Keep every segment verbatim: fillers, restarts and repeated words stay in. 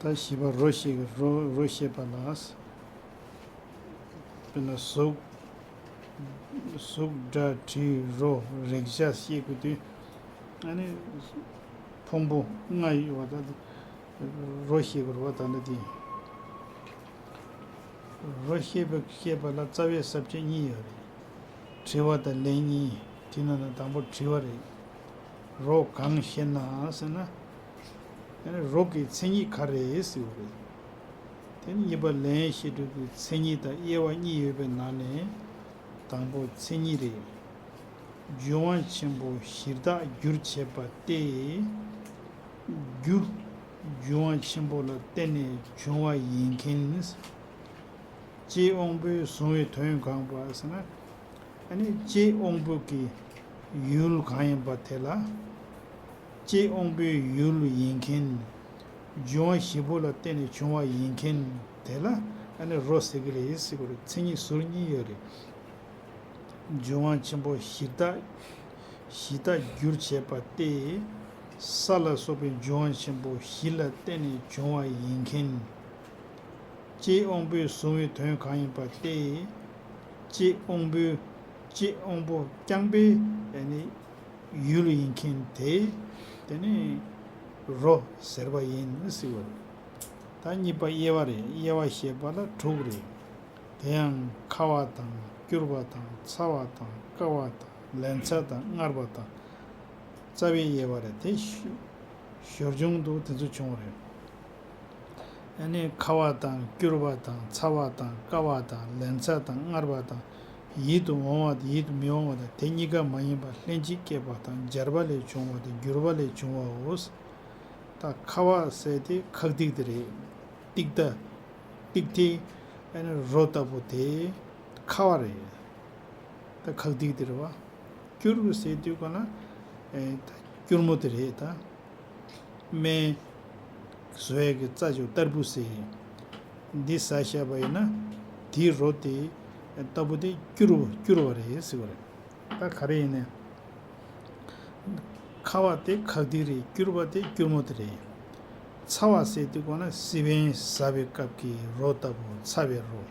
ད་བཞི་པ་རོ་ཞེས་ཀྱི་རོ་རོ་ཞེས་པ་ལ། དཔེར་ན་གཟུགས། གཟུགས་སྒྲ་དྲི་རོ་རེག་བྱ་ཞེས་པའི་དུས། ཨ་ནི་ཕུང་པོ་ལྔ་ཡོད་པ་དང་། རོ་ཞེས་པ་རོ་ད་ནི་དེ། རོ་ཞེས་པ་ཞེས་པ་ལ་རྩ་བའི་ས་བཅད་གཉིས་ཡོད་རེད། དྲི་བ་དང་ལན་གཉིས། དེ་ནང་ན་དང་པོ་དྲི་བ་རེད། རོ་གང་ཞེ་ན་ཟེར་ན། ཨ་ནི་རོ་གི་མཚན་ཉིད་ག་རེ་ཟེར་བ་རེད། དེ་ནས་གཉིས་པ་ལན་བཤད་སྒྲུབ་ཀྱི་མཚན་ཉིད་དང་དབྱེ་བ་གཉིས་ཡོད་པའི་ནང་ནས། དང་པོ་མཚན་ཉིད་རེད། འབྱུང་བ་ཆེན་པོ་གཞི་བདག་རྒྱུར་བྱེད་པ་སྟེ། རྒྱུ། འབྱུང་བ་ཆེན་པོ་ལ་བརྟེན་ནས་བྱུང་བ་ཡིན་མཁན། ལྕེ་དབང་པོས་གཟུང་བའི་དོན་གང་པ་ཟེར་ན། ཨ་ནི་ལྕེ་དབང་པོ་གི་ཡུལ་གང་ཡིན་པ་དེ་ལ། ལྕེ་དབང་པོའི་ཡུལ་ཡིན་མཁན། འབྱུང་བ་བཞི་པོ་ལ་བརྟེན་ནས་བྱུང་བ་ཡིན་མཁན་དེ་ལ་ཨ་ནི་རོ་ཟེར་གི་རེད་ཟེར་གི་རེད། མཚན་ཉིད་ཟུར་གཉིས་ཡོད་རེད། འབྱུང་བ་ཆེན་པོ་གཞི་བདག་གཞི་བདག་རྒྱུར་བྱེད་པ་སྟེ། ས་ལ་སོགས་པའི་འབྱུང་བ་ཆེན་པོ་བཞི་ལ་བརྟེན་ནས་བྱུང་བ་ཡིན་མཁན། ལྕེ་དབང་པོས་གཟུང་བའི་དོན་གང་ཡིན་པ་སྟེ། ལྕེ་དབང་པོའི་ལྕེ་དབང་པོ་རྐྱང་པའི་ཨ་ནི་ཡུལ་ཡིན་མཁན་དེ། དེ་ནི་རོ་ཟེར་བ་ཡིན་ཟེར་བ་རེད། ད་གཉིས་པ་དབྱེ་བ་རེད། དབྱེ་བ་ཞེས་པ་ལ་དྲུག་རེད། དེ་ཡང་ཁ་བ་དང་སྐྱུར་བ་དང་ཚ་བ་དང་བསྐ་བ་དང་ལན་ཚྭ་དང་མངར་བ་དང་། རྩ་བའི་དབྱེ་བ་རེད། དེ་ཞོར་བྱུང་དུ་དེ་ཚོ་བྱུང་བ་རེད། ཨ་ནི་ཁ་བ་དང་སྐྱུར་བ་དང་ཚ་བ་དང་བསྐ་བ་དང་ལན་ཚྭ་དང་མངར་བ་དང་། ཡིད་དུ་འོང་བ་དང་ཡིད་དུ་མི་འོང་བ་དང་དེ་གཉིས་ཀ་མ་ཡིན་པ་ལྷན་ཅིག་སྐྱེས་པ་དང་སྦྱར་བ་ལས་བྱུང་བ་དང་འགྱུར་བ་ལས་བྱུང་བའོ། ད་ཁ་བ་ཟེར་དེ་ཁག་ཏིག་དེ་རེད། ཏིག་ཏ། ཏིག་ཏི། ཨ་ནི་རོ་ལྟ་བུ་དེ་ཁ་བ་རེད། ད་ཁག་ཏིག་དེ་རེད་བ། སྐྱུར་བ་ཟེར་དུས་ག་ན། ཨེ་ད་སྐྱུར་མོ་དེ་རེད་ད། སྨན་བཟོ་ཡས་ཀྱི་རྩ་ཆུ་ལྟར་བུ་ཟེར། འདི་ཟ་བཞག་པ་ཡིན་ན། དེའི་རོ་དེ་ལྟ་བུ་དེ་སྐྱུར་བ་སྐྱུར་བ་རེད་ཟེར་བ་རེད། ད་ག་རེ་ཡིན་ནའི། ཁ་བ་དེ་ཁག་ཏིག་རེད། སྐྱུར་བ་དེ་སྐྱུར་མོ་དེ་རེད། ཚ་བ་ཟེར་དུས་ག་ན་སི་པན་ཟ་བའི་སྐབས་ཀྱི་རོ་ལྟ་བུ་ཚ་བའི་རོ།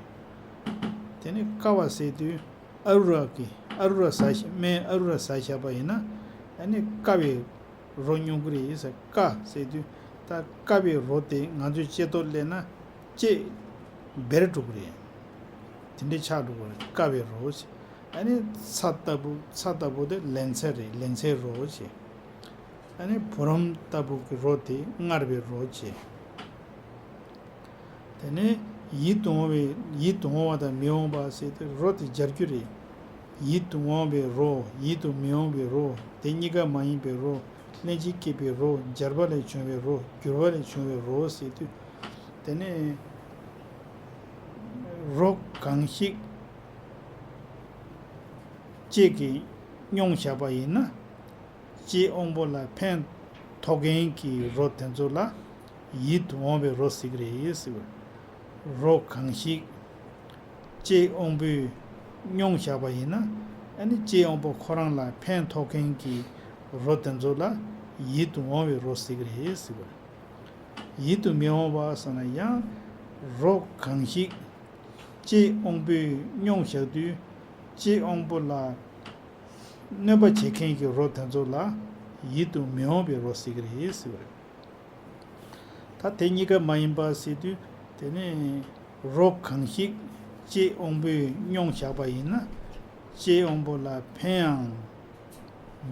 དེ་ནས་བསྐ་བ་ཟེར་དུས་ཨ་རུ་ར་གི་ཨ་རུ་ར་ཟ་བཞག་སྨན་ཨ་རུ་ར་ཟ་བཞག་པ་ཡིན་ན། ཨ་ནི་བསྐ་བའི་རོ་མྱོང་གི་རེད་ཟེར། བསྐ་ཟེར་དུས་ད་བསྐ་བའི་རོ་དེ་ང་ཚོས་ལྕེ་ཐོག་སླེབས་ན་ལྕེ་འབར་འགྲོ་གི་རེད། དེ་འདྲའི་ཆགས་འགྲོ་གི་རེད། བསྐ་བའི་རོ་ཟེར། ཨ་ནི་ཚྭ་ལྟ་བུ་ཚྭ་ལྟ་བུ་དེ་ལན་ཚྭ་རེད། ལན་ཚྭའི་རོ་ཟེར། ཨ་ནི་བུ་རམ་ལྟ་བུ་གི་རོ་དེ་མངར་བའི་རོ་ཟེར། དེ་ནས་ཡིད་དུ་འོང་བའི་ཡིད་དུ་འོང་བ་དང་མི་འོང་བ་ཟེར་ཏེ་རོ་དེ་སྦྱར་རྒྱུ་རེད། ཡིད་དུ་འོང་བའི་རོ། ཡིད་དུ་མི་འོང་བའི་རོ། དེ་གཉིས་ཀ་མ་ཡིན་པའི་རོ། ལྷན་ཅིག་སྐྱེས་པའི་རོ། སྦྱར་བ་ལས་བྱུང་བའི་རོ། འགྱུར་བ་ལས་བྱུང་བའི་རོ་ཟེར་དུས། དེ་ནས་རོ་གང་ཞིག་ལྕེ་གིས་མྱོང་བཞག་པ་ཡིན་ན། ལྕེ་དབང་པོ་ལ་ཕན་ཐོགས་མཁན་གྱི་རོ་དེ་ཚོ་ལ་ཡིད་དུ་འོང་བའི་རོ་ཟེར་གྱི་རེད་ཟེར་བ། རོ་གང་ཞིག་ལྕེ་དབང་པོས་མྱོང་བཞག་པ་ཡིན་ན། ཨ་ནི་ལྕེ་དབང་པོ་ཁོ་རང་ལ་ཕན་ཐོགས་མཁན་གྱི་རོ་དེ་ཚོ་ལ་ཡིད་དུ་འོང་བའི་རོ་ཟེར་གྱི་རེད་ཟེར་བ། ཡིད་དུ་མི་འོང་བ་ཟེར་ན་ཡང་། རོ་གང་ཞིག་ལྕེ་དབང་པོས་མྱོང་བཞག་དུས། ལྕེ་དབང་པོ་ལ་གནོད་པ་བྱེད་མཁན་གྱི་རོ་དེ་ཚོ་ལ་ཡིད་དུ་མི་འོང་བའི་རོ་ཟེར་གྱི་རེད་ཟེར་བ་རེད། ད་དེ་གཉིས་ཀ་མ་ཡིན་པ་ཟེར་དུས། དེ་ནས་རོ་གང་ཞིག་ལྕེ་དབང་པོས་མྱོང་བཞག་པ་ཡིན་ན། ལྕེ་དབང་པོ་ལ་ཕན་ཡང་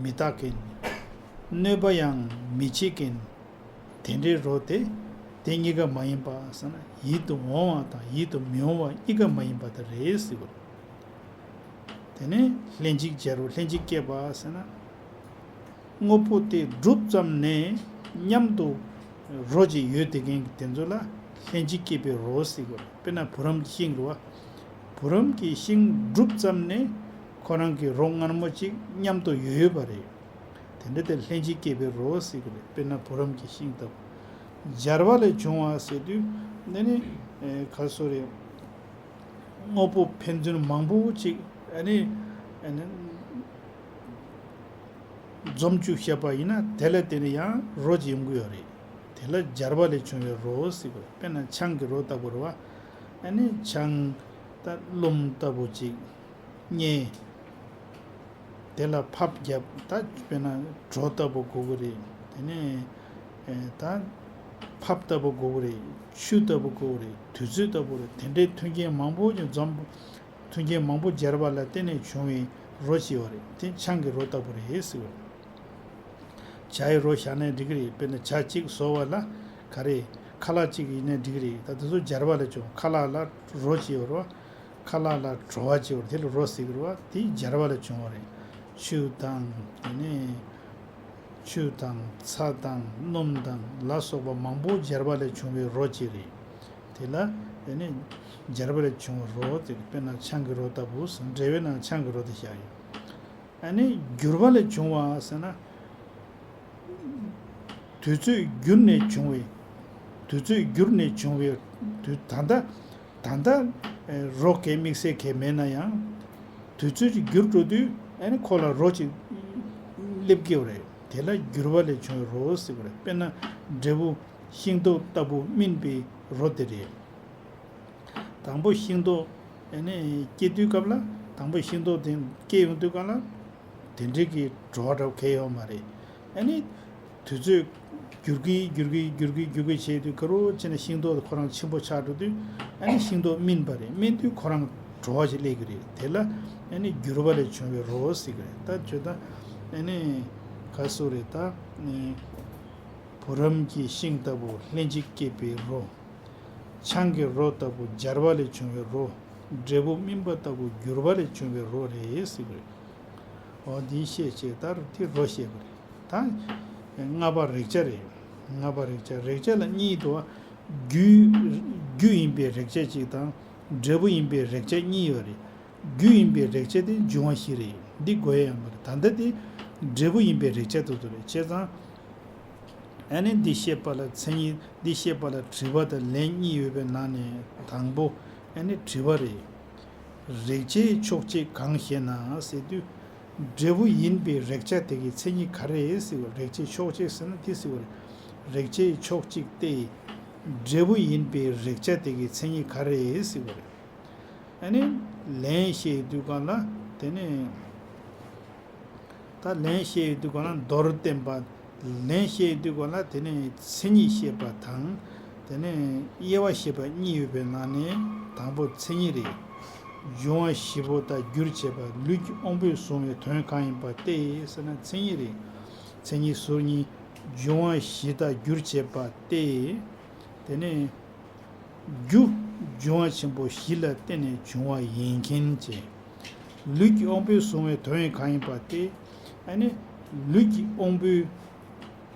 མི་བཏགས་མཁན། གནོད་པ་ཡང་མི་བྱེད་མཁན། དེ་འདྲའི་རོ་དེ་དེ་གཉིས་ཀ་མ་ཡིན་པ་ཟེར་ན། ཡིད་དུ་འོང་བ་དང་ཡིད་དུ་མི་འོང་བ་གཉིས་ཀ་མ་ཡིན་པ་དེ་རེད་ཟེར་བ། དེ་ནས་ལྷན་ཅིག་སྦྱར་བ་ལྷན་ཅིག་སྐྱེས་པ་ཟེར་ན། དངོས་པོ་དེ་གྲུབ་ཙམ་ནས་མཉམ་དུ་རོ་གཅིག་ཡོད་དེ་མཁན་དེ་ཚོ་ལ་ལྷན་ཅིག་སྐྱེས་པའི་རོ་ཟེར་བ། དཔེར་ན་བུ་རམ་གྱི་ཤིང་རེད་བ། བུ་རམ་གྱི་ཤིང་གྲུབ་ཙམ་ནས་ཁོ་རང་གི་རོ་མངར་མོ་གཅིག་མཉམ་དུ་ཡོད་ཡོད་པ་རེད། དེ་འདྲ་དེ་ལྷན་ཅིག་སྐྱེས་པའི་རོ་ཟེར་གི་རེད། དཔེར་ན་བུ་རམ་གྱི་ཤིང་ལྟ་བུ། སྦྱར་བ་ལས་བྱུང་བ་ཟེར་དུས། འདི་ནི་ཨེ་ག་སོ་རེད། དངོས་པོ་ཕན་ཚུན་མང་པོ་ཅིག་ཨ་ནི་ཨ་ནི་འཛོམས་བཅུག་བྱས་པ་ཡིན་ན། དེ་ལ་བརྟེན་ནས་ཡང་རོ་གཅིག་ཡོང་གི་ཡོད་རེད། དེ་ལ་སྦྱར་བ་ལས་བྱུང་བའི་རོ་ཟེར་དགོས། དཔེར་ན་ཆང་གི་རོ་ལྟ་བུ་རེད་བ། ཨ་ནི་ཆང་ད་རླུང་ལྟ་བུ་ཅིག་མཉེ། དེ་ལ་ཕབ་བརྒྱབ། ད་དཔེར་ན་གྲོ་ལྟ་བུ་དགོས་ཀྱི་རེད། དེ་ནས་ཨེ་ད་ཕབ་ལྟ་བུ་དགོས་ཀྱི་རེད། ཆུ་ལྟ་བུ་དགོས་ཀྱི་རེད། དུས་ཚོད་ལྟ་བུ་རེད། དེ་འདྲའི་མཐུན་རྐྱེན་མང་པོ་ཅིག་འཛོམས། མཐུན་རྐྱེན་མང་པོ་སྦྱར་བ་ལ་བརྟེན་ནས་བྱུང་བའི་རོ་ཅིག་ཡོད་རེད། དེ་ཆང་གི་རོ་ལྟ་བུ་རེད་ཟེར་བ། ཇ་ཡི་རོ་བཞག་ནའི་འགྲིག་གི་རེད། དཔེར་ན་ཇ་གཅིག་བཟོ་བ་ལ་ག་རེ། ཁ་ལག་གཅིག་ཡིན་ནའི་འགྲིག་གི་རེད། ད་དེ་ཚོ་སྦྱར་བ་ལས་བྱུང་། ཁ་ལག་ལ་རོ་ཅིག་ཡོད་རེད་བ། ཁ་ལག་ལ་བྲོ་བ་ཅིག་ཡོད་རེད། དེ་ལ་རོ་ཟེར་གི་རེད་བ། དེ་སྦྱར་བ་ལས་བྱུང་བ་རེད། ཆུ་དང་དེ་ནས་ཆུ་དང་ཚྭ་དང་སྣུམ་དང་ལ་སོགས་པ་མང་པོ་སྦྱར་བ་ལས་བྱུང་བའི་རོ་ཅིག་རེད། དེ་ལ་དེ་ནས་སྦྱར་བ་ལས་བྱུང་བའི་རོ་དེ་རེད། དཔེར་ན་ཆང་གི་རོ་ལྟ་བུ་ཟེར། འགྲེལ་པའི་ནང་ཆང་གི་རོ་དེ་བཞག་ཡོད། ཨ་ནི་འགྱུར་བ་ལས་བྱུང་བ་ཟེར་ན། དུས་ཚོད་འགྱུར་ནས་བྱུང་བའི། དུས་ཚོད་འགྱུར་ནས་བྱུང་བའི་དུས་ད་ལྟ། ད་ལྟ་ཨེ་རོ་གས་དམིགས་བསལ་གས་མེད་ན་ཡང་། དུས་ཚོད་ཅིག་འགྱུར་འགྲོ་དུས་ཨ་ནི་ཁོ་ལ་རོ་ཅིག་སླེབས་ཀྱི་ཡོད་རེད། དེ་ལ་འགྱུར་བ་ལས་བྱུང་བའི་རོ་ཟེར་བ་རེད། དཔེར་ན་འབྲས་བུ་ཤིང་ཏོག་ལྟ་བུ་སྨིན་པའི་རོ་དེ་རེད། དང་པོ་ཤིང་ཏོག་ཨ་ནི་སྐྱེ་དུས་སྐབས་ལ། དང་པོ་ཤིང་ཏོག་དེ་སྐྱེ་ཡོང་དུས་སྐབས་ལ་དེ་འདྲའི་གི་བྲོ་བ་འདྲ་བོ་གས་ཡོད་མ་རེད། ཨ་ནི་དུས་ཚོད་འགྱུར་གི་འགྱུར་གི་འགྱུར་གི་འགྱུར་གི་བྱས་དུས། ག་རེ་བྱས་ན་ཤིང་ཏོག་དེ་ཁོ་རང་ཆེན་པོ་ཆགས་འགྲོ་དུས་ཨ་ནི་ཤིང་ཏོག་སྨིན་པ་རེད། སྨིན་དུས་ཁོ་རང་བྲོ་བ་ཞིག་སླེབས་ཀྱི་རེད། དེ་ལ་ཨ་ནི་འགྱུར་བ་ལས་བྱུང་བའི་རོ་ཟེར་གི་རེད། ད་བརྗོད་ད་ཨ་ནི་ག་སུ་རེད། ད་ཨ་ནི་བུ་རམ་གྱི་ཤིང་ལྟ་བུ་ལྷན་ཅིག་སྐྱེས་པའི་རོ། ཆང་གི་རོ་ལྟ་བུ་སྦྱར་བ་ལས་བྱུང་བའི་རོ། འབྲས་བུ་སྨིན་པ་ལྟ་བུ་འགྱུར་བ་ལས་བྱུང་བའི་རོ་རེད་ཟེར་གི་རེད། འོ་འདི་བཤད་བྱས་ལྟར་དེ་རོ་བཤད་པ་རེད། ད་ལྔ་པ་རེག་བྱ་རེད། ལྔ་པ་རེག་བྱ། རེག་བྱ་ལ་གཉིས་འདུག་བ། རྒྱུ། རྒྱུ་ཡིན་པའི་རེག་བྱ་གཅིག་དང་འབྲས་བུ་ཡིན་པའི་རེག་བྱ་གཉིས་ཡོད་རེད། རྒྱུ་ཡིན་པའི་རེག་བྱ་དེ་འབྱུང་བ་བཞི་རེད། འདི་དགོས་ཡ་ཡོད་མ་རེད། ད་ལྟ་དེ་འབྲས་བུ་ཡིན་པའི་རེག་བྱ་དེ་ཚོ་རེད། བྱས་ཙང་ཨ་ནི་འདི་བཤད་པ་ལ་མཚན་ཉིད། འདི་བཤད་པ་ལ་དྲི་བ་དང་ལན་གཉིས་ཡོད་པའི་ནང་ནས་དང་པོ་ཨ་ནི་དྲི་བ་རེད། རེག་བྱའི་ཕྱོགས་གཅིག་གང་ཞེ་ན་ཟེར་དུས། འབྲས་བུ་ཡིན་པའི་རེག་བྱ་དེ་གི་མཚན་ཉིད་ག་རེ་ཟེར་བ། རེག་བྱའི་ཕྱོགས་གཅིག་ཟེར་ན་དེ་ཟེར་བ་རེད། རེག་བྱའི་ཕྱོགས་གཅིག་སྟེ། འབྲས་བུ་ཡིན་པའི་རེག་བྱ་དེ་གི་མཚན་ཉིད་ག་རེ་ཟེར་བ་རེད། ཨ་ནི་ལན་བཤད་དུས་སྒང་ལ་དེ་ནི། ད་ལན་བཤད་དུས་སྒང་ལ་མདོར་བསྟན་པ། ལན་བཤད་དུས་སྒང་ལ་དེ་ནི་མཚན་ཉིད་བཤད་པ་དང་། དེ་ནི་དབྱེ་བ་བཤད་པ་གཉིས་ཡོད་པའི་ནང་ནས་དང་པོ་མཚན་ཉིད་རེད། འབྱུང་བ་བཞི་པོ་དག་སྒྱུར་བྱེད་པ། ལུས་ཀྱི་དབང་པོས་བཟུང་བའི་དོན་གང་ཡིན་པ་སྟེ་ཟེར་ན་མཚན་ཉིད་རེད། མཚན་ཉིད་ཟུར་གཉིས། འབྱུང་བ་བཞི་དག་སྒྱུར་བྱེད་པ་སྟེ། དེ་ནི། རྒྱུ། འབྱུང་བ་ཆེན་པོ་བཞི་ལ་བརྟེན་ནས་བྱུང་བ་ཡིན་མཁན་བཅས། ལུས་ཀྱི་དབང་པོས་བཟུང་བའི་དོན་གང་ཡིན་པ་སྟེ། ཨ་ནི་ལུས་ཀྱི་དབང་པོའི་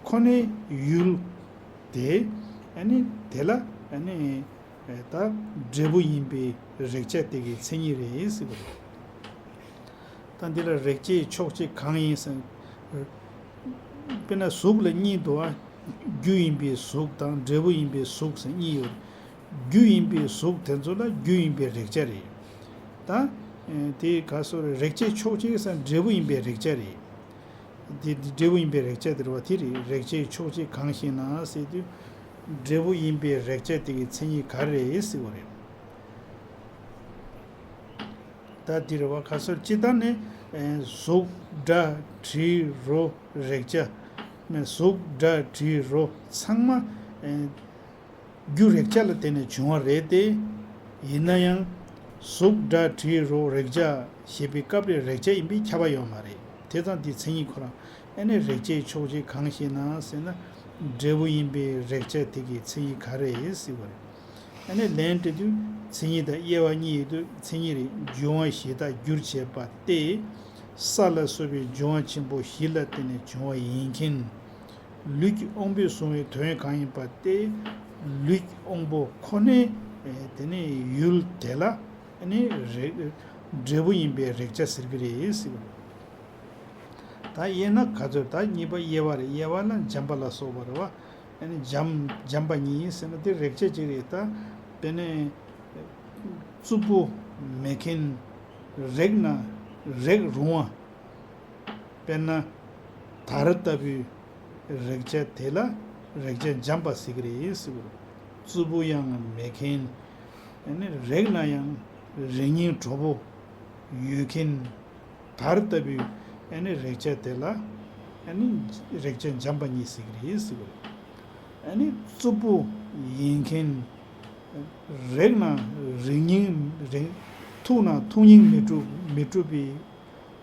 ཁོ་ནའི་ཡུལ་དེ། ཨ་ནི་དེ་ལ་ཨ་ནི་ད་འབྲས་བུ་ཡིན་པའི་རེག་བྱ་དེ་གའི་མཚན་ཉིད་རེད་ཟེར་བ་རེད། ད་འདི་ལ་རེག་བྱའི་ཕྱོགས་གཅིག་གང་ཡིན་ཟེར། དཔེར་ན་གཟུགས་ལ་གཉིས་འདུག་ཨ། རྒྱུ་ཡིན་པའི་གཟུགས་དང་འབྲས་བུ་ཡིན་པའི་གཟུགས་ཟེར་གཉིས་ཡོད། རྒྱུ་ཡིན་པའི་གཟུགས་དེ་ཚོ་ལ་རྒྱུ་ཡིན་པའི་རེག་བྱ་རེད། ད་དེ་ག་སོ་རེད། རེག་བྱའི་ཕྱོགས་གཅིག་ཟེར་འབྲས་བུ་ཡིན་པའི་རེག་བྱ་རེད། དེ་འབྲས་བུ་ཡིན་པའི་རེག་བྱ་དེ་རེད་བ། དེ་རེད། རེག་བྱའི་ཕྱོགས་གཅིག་གང་ཞེ་ན་ཟེར་དུས། འབྲས་བུ་ཡིན་པའི་རེག་བྱ་དེ་གི་མཚན་ཉིད་ག་རེ་རེད་ཟེར་བ་རེད། ད་འདི་རེད་བ། ཁ་སོར་སྤྱིར་བཏང་ནི་གཟུགས་སྒྲ་དྲི་རོ་རེག་བྱ། གཟུགས་སྒྲ་དྲི་རོ་ཚང་མ་རྒྱུ་རེག་བྱ་ལ་བརྟེན་ནས་བྱུང་བ་རེད་དེ། ཡིན་ན་ཡང་གཟུགས་སྒྲ་དྲི་རོ་རེག་བྱ་ཞེས་པའི་སྐབས་རེ་རེག་བྱ་ཡིན་པས་ཁྱབ་པ་ཡོད་མ་རེད། དེ་ཙང་འདི་མཚན་ཉིད་ཁོ་རང་ཨ་ནི་རེག་བྱའི་ཕྱོགས་གཅིག་གང་ཞེ་ན་ཟེར་ན། འབྲས་བུ་ཡིན་པའི་རེག་བྱ་དེ་གི་མཚན་ཉིད་ག་རེ་ཟེར་བ་རེད། ཨ་ནི་ལན་འབྲི་དུས་མཚན་ཉིད་དང་དབྱེ་བ་གཉིས་ཡོད་དུས་མཚན་ཉིད་རེད། འབྱུང་བ་བཞི་དག་སྒྱུར་བྱེད་པ་སྟེ། ས་ལ་སོགས་པའི་འབྱུང་བ་ཆེན་པོ་བཞི་ལ་བརྟེན་ནས་བྱུང་བ་ཡིན་མཁན། ལུས་ཀྱི་དབང་པོས་བཟུང་བའི་དོན་གང་ཡིན་པ་སྟེ། ལུས་ཀྱི་དབང་པོ་ཁོ་ནའི་དེ་ནས་ཡུལ་དེ་ལ་ཨ་ནི་རེག་འབྲས་བུ་ཡིན་པའི་རེག་བྱ་ཟེར་གྱི་རེད་ཟེར་བ་རེད། ད་དབྱེ་ན་ག་ཚོད། ད་གཉིས་པ་དབྱེ་བ་རེད། དབྱེ་བ་ལ་འཇམ་པ་ལ་སོགས་པ་རེད་བ། ཨ་ནི་འཇམ་འཇམ་པ་གཉིས་ཟེར་ན་དེ་རེག་བྱ་གཅིག་རེད། ད་དེ་ནས་རྩུབ་པོ་མེད་མཁན། རེག་ན་རེག་རུང་བ། དཔེར་ན་དར་ལྟ་བུའི་རེག་བྱ་དེ་ལ་ རེག་བྱ་འཇམ་པ་ཟེར་གྱི་རེད་ཟེར་བ་རེད། རྩུབ་པོ་ཡང་མེད་མཁན། ཨ་ནི་རེག་ན་ཡང་རེག་སྙིང་དྲོ་པོ་ཡོད་མཁན། དར་ལྟ་བུའི་ཨ་ནི་རེག་བྱ་དེ་ལ་ཨ་ནི་རེག་བྱ་འཇམ་པ་ཉིད་ཟེར་གྱི་རེད་ཟེར་བ་རེད། ཨ་ནི་རྩུབ་པོ་ཡིན་མཁན། རེག་ན་རེག་སྙིང་རེག་ཐུག་ན་ཐུག་སྙིང་མི་འཁྲུགས་མི་འཁྲུགས་པའི་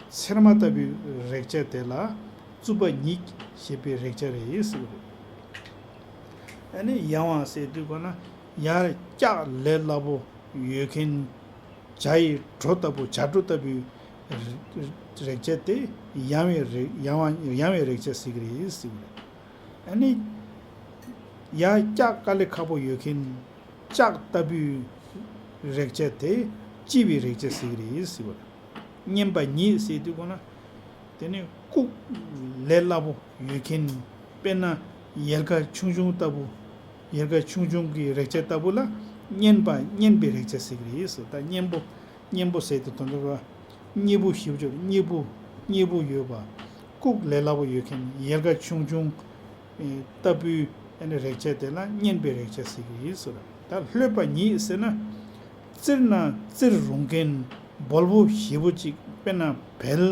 ཚེར་མ་ལྟ་བུའི་རེག་བྱ་དེ་ལ་རྩུབ་པ་ཉིད་ཞེས་པའི་རེག་བྱ་རེད་ཟེར་བ་རེད། ཨ་ནི་ཡང་བ་ཟེར་དུས་གོ་ན་ཡར་བཀྱག་ལས་སླ་པོ་ཡོད་མཁན། བྱ་ཡི་གྲོ་ལྟ་བུ་བྱ་གྲོ་ལྟ་བུའི་རེག་བྱ་དེ་ཡང་བའི་རེག་ཡང་བ་ཡང་བའི་རེག་བྱ་ཟེར་གྱི་རེད་ཟེར་བ་རེད། ཨ་ནི་ཡར་བཀྱག་དཀའ་ལས་ཁག་པོ་ཡོད་མཁན། ལྕགས་ལྟ་བུའི་རེག་བྱ་དེ་ལྕི་བའི་རེག་བྱ་ཟེར་གྱི་རེད་ཟེར་བ་རེད། མཉེན་པ་ཉིད་ཟེར་དུས་གོ་ན། དེ་ནི་ལྐུགས་ལས་སླ་པོ་ཡོད་མཁན། དཔེར་ན་ཡལ་ག་ཆུང་ཆུང་ལྟ་བུ། ཡལ་ག་ཆུང་ཆུང་གི་རེག་བྱ་ལྟ་བུ་ལ་མཉེན་པ་མཉེན་པའི་རེག་བྱ་ཟེར་གྱི་རེད་ཟེར། ད་མཉེན་པོ་མཉེན་པོ་ཟེར་དུས་དོན་དུ་བ། མཉེན་པོ་ཞེ་པོ་ཅིག་མཉེན་པོ་མཉེན་པོ་ཡོད་པ། ལྐུགས་ལས་སླ་པོ་ཡོད་མཁན་ཡལ་ག་ཆུང་ཆུང་། ལྟ་བུའི་ཨ་ནི་རེག་བྱ་དེ་ལ་མཉེན་པའི་རེག་བྱ་ཟེར་གྱི་ཡིན་ཟེར། ད་ལྷོད་པ་ཉིད་ཟེར་ན། བཙིར་ན་བཙིར་རུང་མཁན་སྦོལ་པོ་ཞེ་པོ་ཅིག་དཔེར་ན་བལ་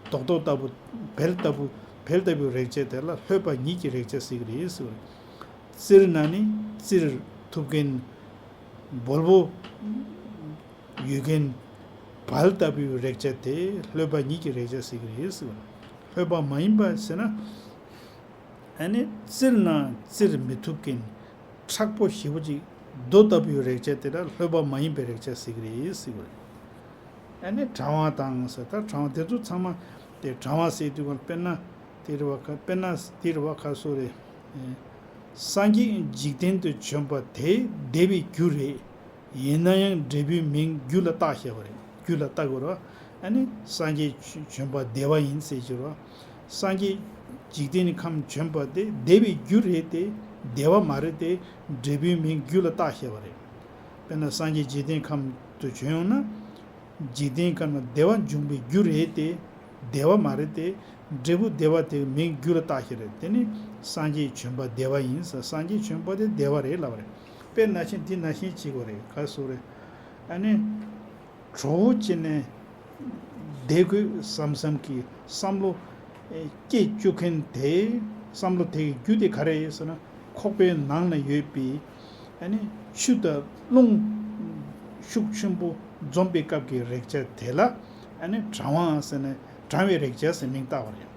རྡོག་རྡོག་ལྟ་བུ། བལ་ལྟ་བུ། བལ་ལྟ་བུའི་རེག་བྱ་དེ་ལ་ལྷོད་པ་ཉིད་ཀྱི་རེག་བྱ་ཟེར་གྱི་རེད་ཟེར། བཙིར་ན་ནི་བཙིར་ཐུབ་མཁན་སྦོལ་པོ་ཡོད་མཁན་བལ་ལྟ་བུའི་རེག་བྱ་དེ་ལྷོད་པ་ཉིད་ཀྱི་རེག་བྱ་ཟེར་གྱི་རེད་ཟེར། ལྷོད་པ་མ་ཡིན་པ་ཟེར་ན། ཨ་ནི་བཙིར་ན་བཙིར་མི་ཐུབ་མཁན་མཁྲེགས་པོ་ཞེ་པོ་ཅིག་རྡོ་ལྟ་བུའི་རེག་བྱ་དེ་ལ་ལྷོད་པ་མ་ཡིན་པའི་རེག་བྱ་ཟེར་གྱི་རེད་ཟེར་བ་རེད། ཨ་ནི་གྲང་བ་དང་ཟེར། ད་གྲང་བ་དེ་ཚོ་ཚང་མ་དེ་གྲང་བ་ཟེར་དུས་ག་དཔེར་ན་དེ་རེད་བ། དཔེར་ན་དེ་རེད་བ། ཁ་སོ་རེད། སངས་རྒྱས་འཇིག་རྟེན་དུ་བྱོན་པ་དེ་བདེ་བའི་རྒྱུ་རེད། ཡིན་ན་ཡང་འབྲས་བུའི་མིང་རྒྱུ་ལ་བཏགས་བཞག་པ་རེད། རྒྱུ་ལ་བཏགས་དགོས་རེད་བ། ཨ་ནི་སངས་རྒྱས་བྱོན་པ་བདེ་བ་ཡིན་ཟེར་གྱི་རེད་བ། སངས་རྒྱས་འཇིག་རྟེན་ནི་ཁམས་བྱོན་པ་དེ་བདེ་བའི་རྒྱུ་རེད་དེ། བདེ་བ་མ་རེད་དེ། འབྲས་བུའི་མིང་རྒྱུ་ལ་བཏགས་བཞག་པ་རེད། དཔེར་ན་སངས་རྒྱས་འཇིག་རྟེན་ཁམས་དུ་བྱོན་ཡོང་ན། འཇིག་རྟེན་ཁམས་ན་བདེ་བ་འབྱུང་བའི་རྒྱུ་རེད་དེ། བདེ་བ་མ་རེད་དེ། འབྲས་བུ་བདེ་བ་དེའི་མིང་རྒྱུ་ལ་བཏགས་བཞག་རེད། དེ་ནི་སངས་རྒྱས་བྱོན་པ་བདེ་བ་ཡིན་ཟེར། སངས་རྒྱས་བྱོན་པ་དེ་བདེ་བ་རེད་ལབ་པ་རེད། དཔེ་ནང་བཞིན་འདི་ནང་བཞིན་བྱེད་དགོས་རེད། ག་སོ་རེད། ཨ་ནི། གྲོགས་བྱས་ནས་བསྡད་དགོས་བསམ་བསམ་གྱི་བསམ་བློ་སྐྱེ་བཅུག་མཁན་དེ། བསམ་བློ་དེ་གི་རྒྱུ་དེ་ག་རེ་ཡིན་ཟེར་ན། ཁོག་པའི་ནང་ན་ཡོད་པའི་ཨ་ནི་ཆུ་དང་རླུང་ཤུགས་ཆེན་པོ་འཛོམས་པའི་སྐབས་ཀྱི་རེག་བྱ་དེ་ལ་ཨ་ནི་གྲང་བ་ཟེར་ནས་གྲང་བའི་རེག་བྱ་ཟེར་མིང་བཏགས་པ་རེད།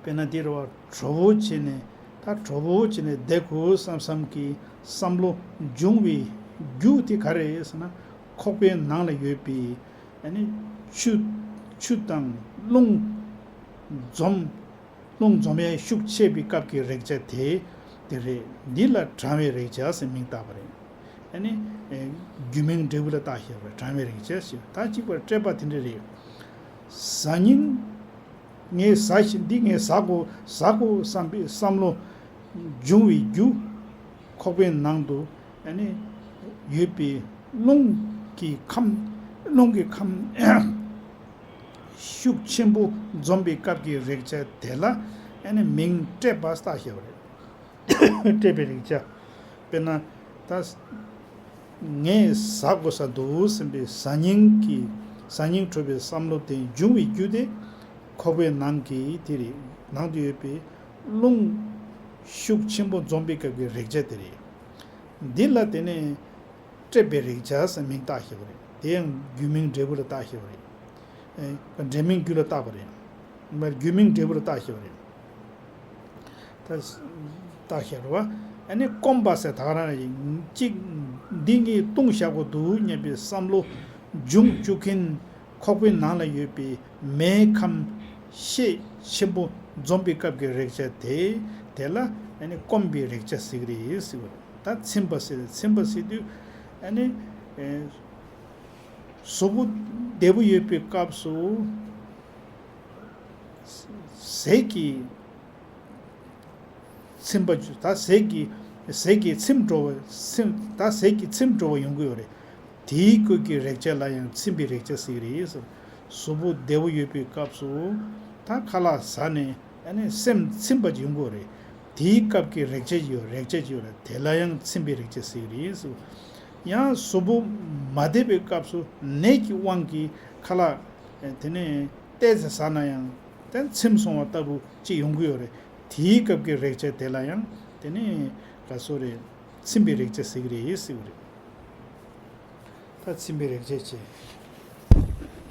དཔེར་ན་འདིར་བ་གྲོགས་པོ་བྱས་ནས། ད་གྲོགས་པོ་བྱས་ནས་བསྡད་དགོས་བསམ་བསམ་གྱི་བསམ་བློ་འབྱུང་བའི་རྒྱུ་དེ་ག་རེ་རེད་ཟེར་ན། ཁོག་པའི་ནང་ལ་ཡོད་པའི་ཨ་ནི་ཆུ། ཆུ་དང་རླུང་འཛོམས། རླུང་འཛོམས་ཡས་ཤུགས་ཆེ་བའི་སྐབས་ཀྱི་རེག་བྱ་དེ་དེ་རེད། འདི་ལ་གྲང་བའི་རེག་བྱ་ཟེར་མིང་བཏགས་པ་རེད། ཨ་ནི་རྒྱུ་མིང་འབྲས་བུ་ལ་བཏགས་བཞག་པའི་གྲང་བའི་རེག་བྱ་ཞེས། ད་གཅིག་པར་སྤྲད་པ་དེ་འདྲ་རེད། ཟ་སྙིང་། ངས་ཟ་ཞིང་། འདི་ངས་ཟ་དགོས། ཟ་དགོས་བསམ་པའི་བསམ་བློ་འབྱུང་བའི་རྒྱུ། ཁོག་པའི་ནང་དུ་ཨ་ནི་ཡོད་པའི་རླུང་གི་ཁམས། རླུང་གི་ཁམས་ཤུགས་ཆེན་པོ་འཛོམས་པའི་སྐབས་ཀྱི་རེག་བྱ་དེ་ལ་ཨ་ནི་མིང་སྤྲད་པ་བཏགས་བཞག་པ་རེད། སྤྲད་པའི་རེག་བྱ། དཔེར་ན་ད། ངས་ཟ་དགོས་ས་འདུག་བསམ་པའི་ཟ་སྙིང་གི། ཟ་སྙིང་བྲོ་བའི་བསམ་བློ་དེ་འབྱུང་བའི་རྒྱུ་དེ། ཁོག་པའི་ནང་གི་དེ་རེད། ནང་དུ་ཡོད་པའི་རླུང་ཤུགས་ཆེན་པོ་འཛོམས་པའི་སྐབས་ཀྱི་རེག་བྱ་དེ་རེད། འདི་ལ་དེ་ནས་སྤྲད་པའི་རེག་བྱ་ཟེར་མིང་བཏགས་བཞག་པ་རེད། དེ་ཡང་རྒྱུ་མིང་འབྲས་བུ་ལ་བཏགས་བཞག་པ་རེད། ཨེ། འབྲས་མིང་རྒྱུ་ལ་བཏགས་པ་རེད། མ་རྒྱུ་མིང་འབྲས་བུ་ལ་བཏགས་བཞག་པ་རེད། ད་བཏགས་བཞག་རེད་བ། ཨ་ནི་སྐོམ་པ་ཟེར་ད་ག་རང་རེད། གཅིག་འདི་ངས་བཏུང་བཞག་དགོས་འདུག་སྙམ་པའི་བསམ་བློ་འབྱུང་བཅུག་མཁན། ཁོག་པའི་ནང་ལ་ཡོད་པའི་མེའི་ཁམས་ཤས་ཆེན་པོ་འཛོམས་པའི་སྐབས་ཀྱི་རེག་བྱ་དེ། དེ་ལ་ཨ་ནི་སྐོམ་པའི་རེག་བྱ་ཟེར་གྱི་རེད་ཟེར་བ་རེད། ད་ཚིམ་པ་ཟེར། ཚིམ་པ་ཟེར་དུས་ཨ་ནི་ཨེ། གཟུགས་པོ་བདེ་པོ་ཡོད་པའི་སྐབས་སུ། ཟས་ཀྱི་ཚིམ་པ། ད་ཟས་ཀྱི། ཟས་ཀྱི་ཚིམ་འགྲོ་བ། ཚིམ། ད་ཟས་ཀྱི་ཚིམ་འགྲོ་བ་ཡོང་གི་ཡོད་རེད། དེའི་སྐབས་ཀྱི་རེག་བྱ་ལ་ཡང་ཚིམ་པའི་རེག་བྱ་ཟེར་གྱི་རེད། གཟུགས་པོ་བདེ་པོ་ཡོད་པའི་སྐབས་སུ་ད་ཁ་ལག་ཟ་ནས་ཨ་ནི་སེམས་ཚིམ་པ་ཡོང་གི་ཡོད་རེད། དེའི་སྐབས་ཀྱི་རེག་བྱ་ཡོད་རེག་བྱ་ཡོད་རེད། དེ་ལ་ཡང་ཚིམ་པའི་རེག་བྱ་ཟེར་གྱི་རེད་ཟེར། ཡང་གཟུགས་པོ་མ་བདེ་བའི་སྐབས་སུ་ནད་ཀྱི་དབང་གིས་ཁ་ལག་དེ་ནས་ཏོག་ཙམ་ཟ་ན་ཡང་དེ་ཚིམ་སོང་བ་ལྟ་བུ་ཅིག་ཡོང་གི་ཡོད་རེད། དེའི་སྐབས་ཀྱི་རེག་བྱ་དེ་ལ་ཡང་དེ་ནས་ག་སོ་རེད། ཚིམ་པའི་རེག་བྱ་ཟེར་གྱི་རེད་ཟེར་གྱི་རེད། ད་ཚིམ་པའི་རེག་བྱ་བྱེད།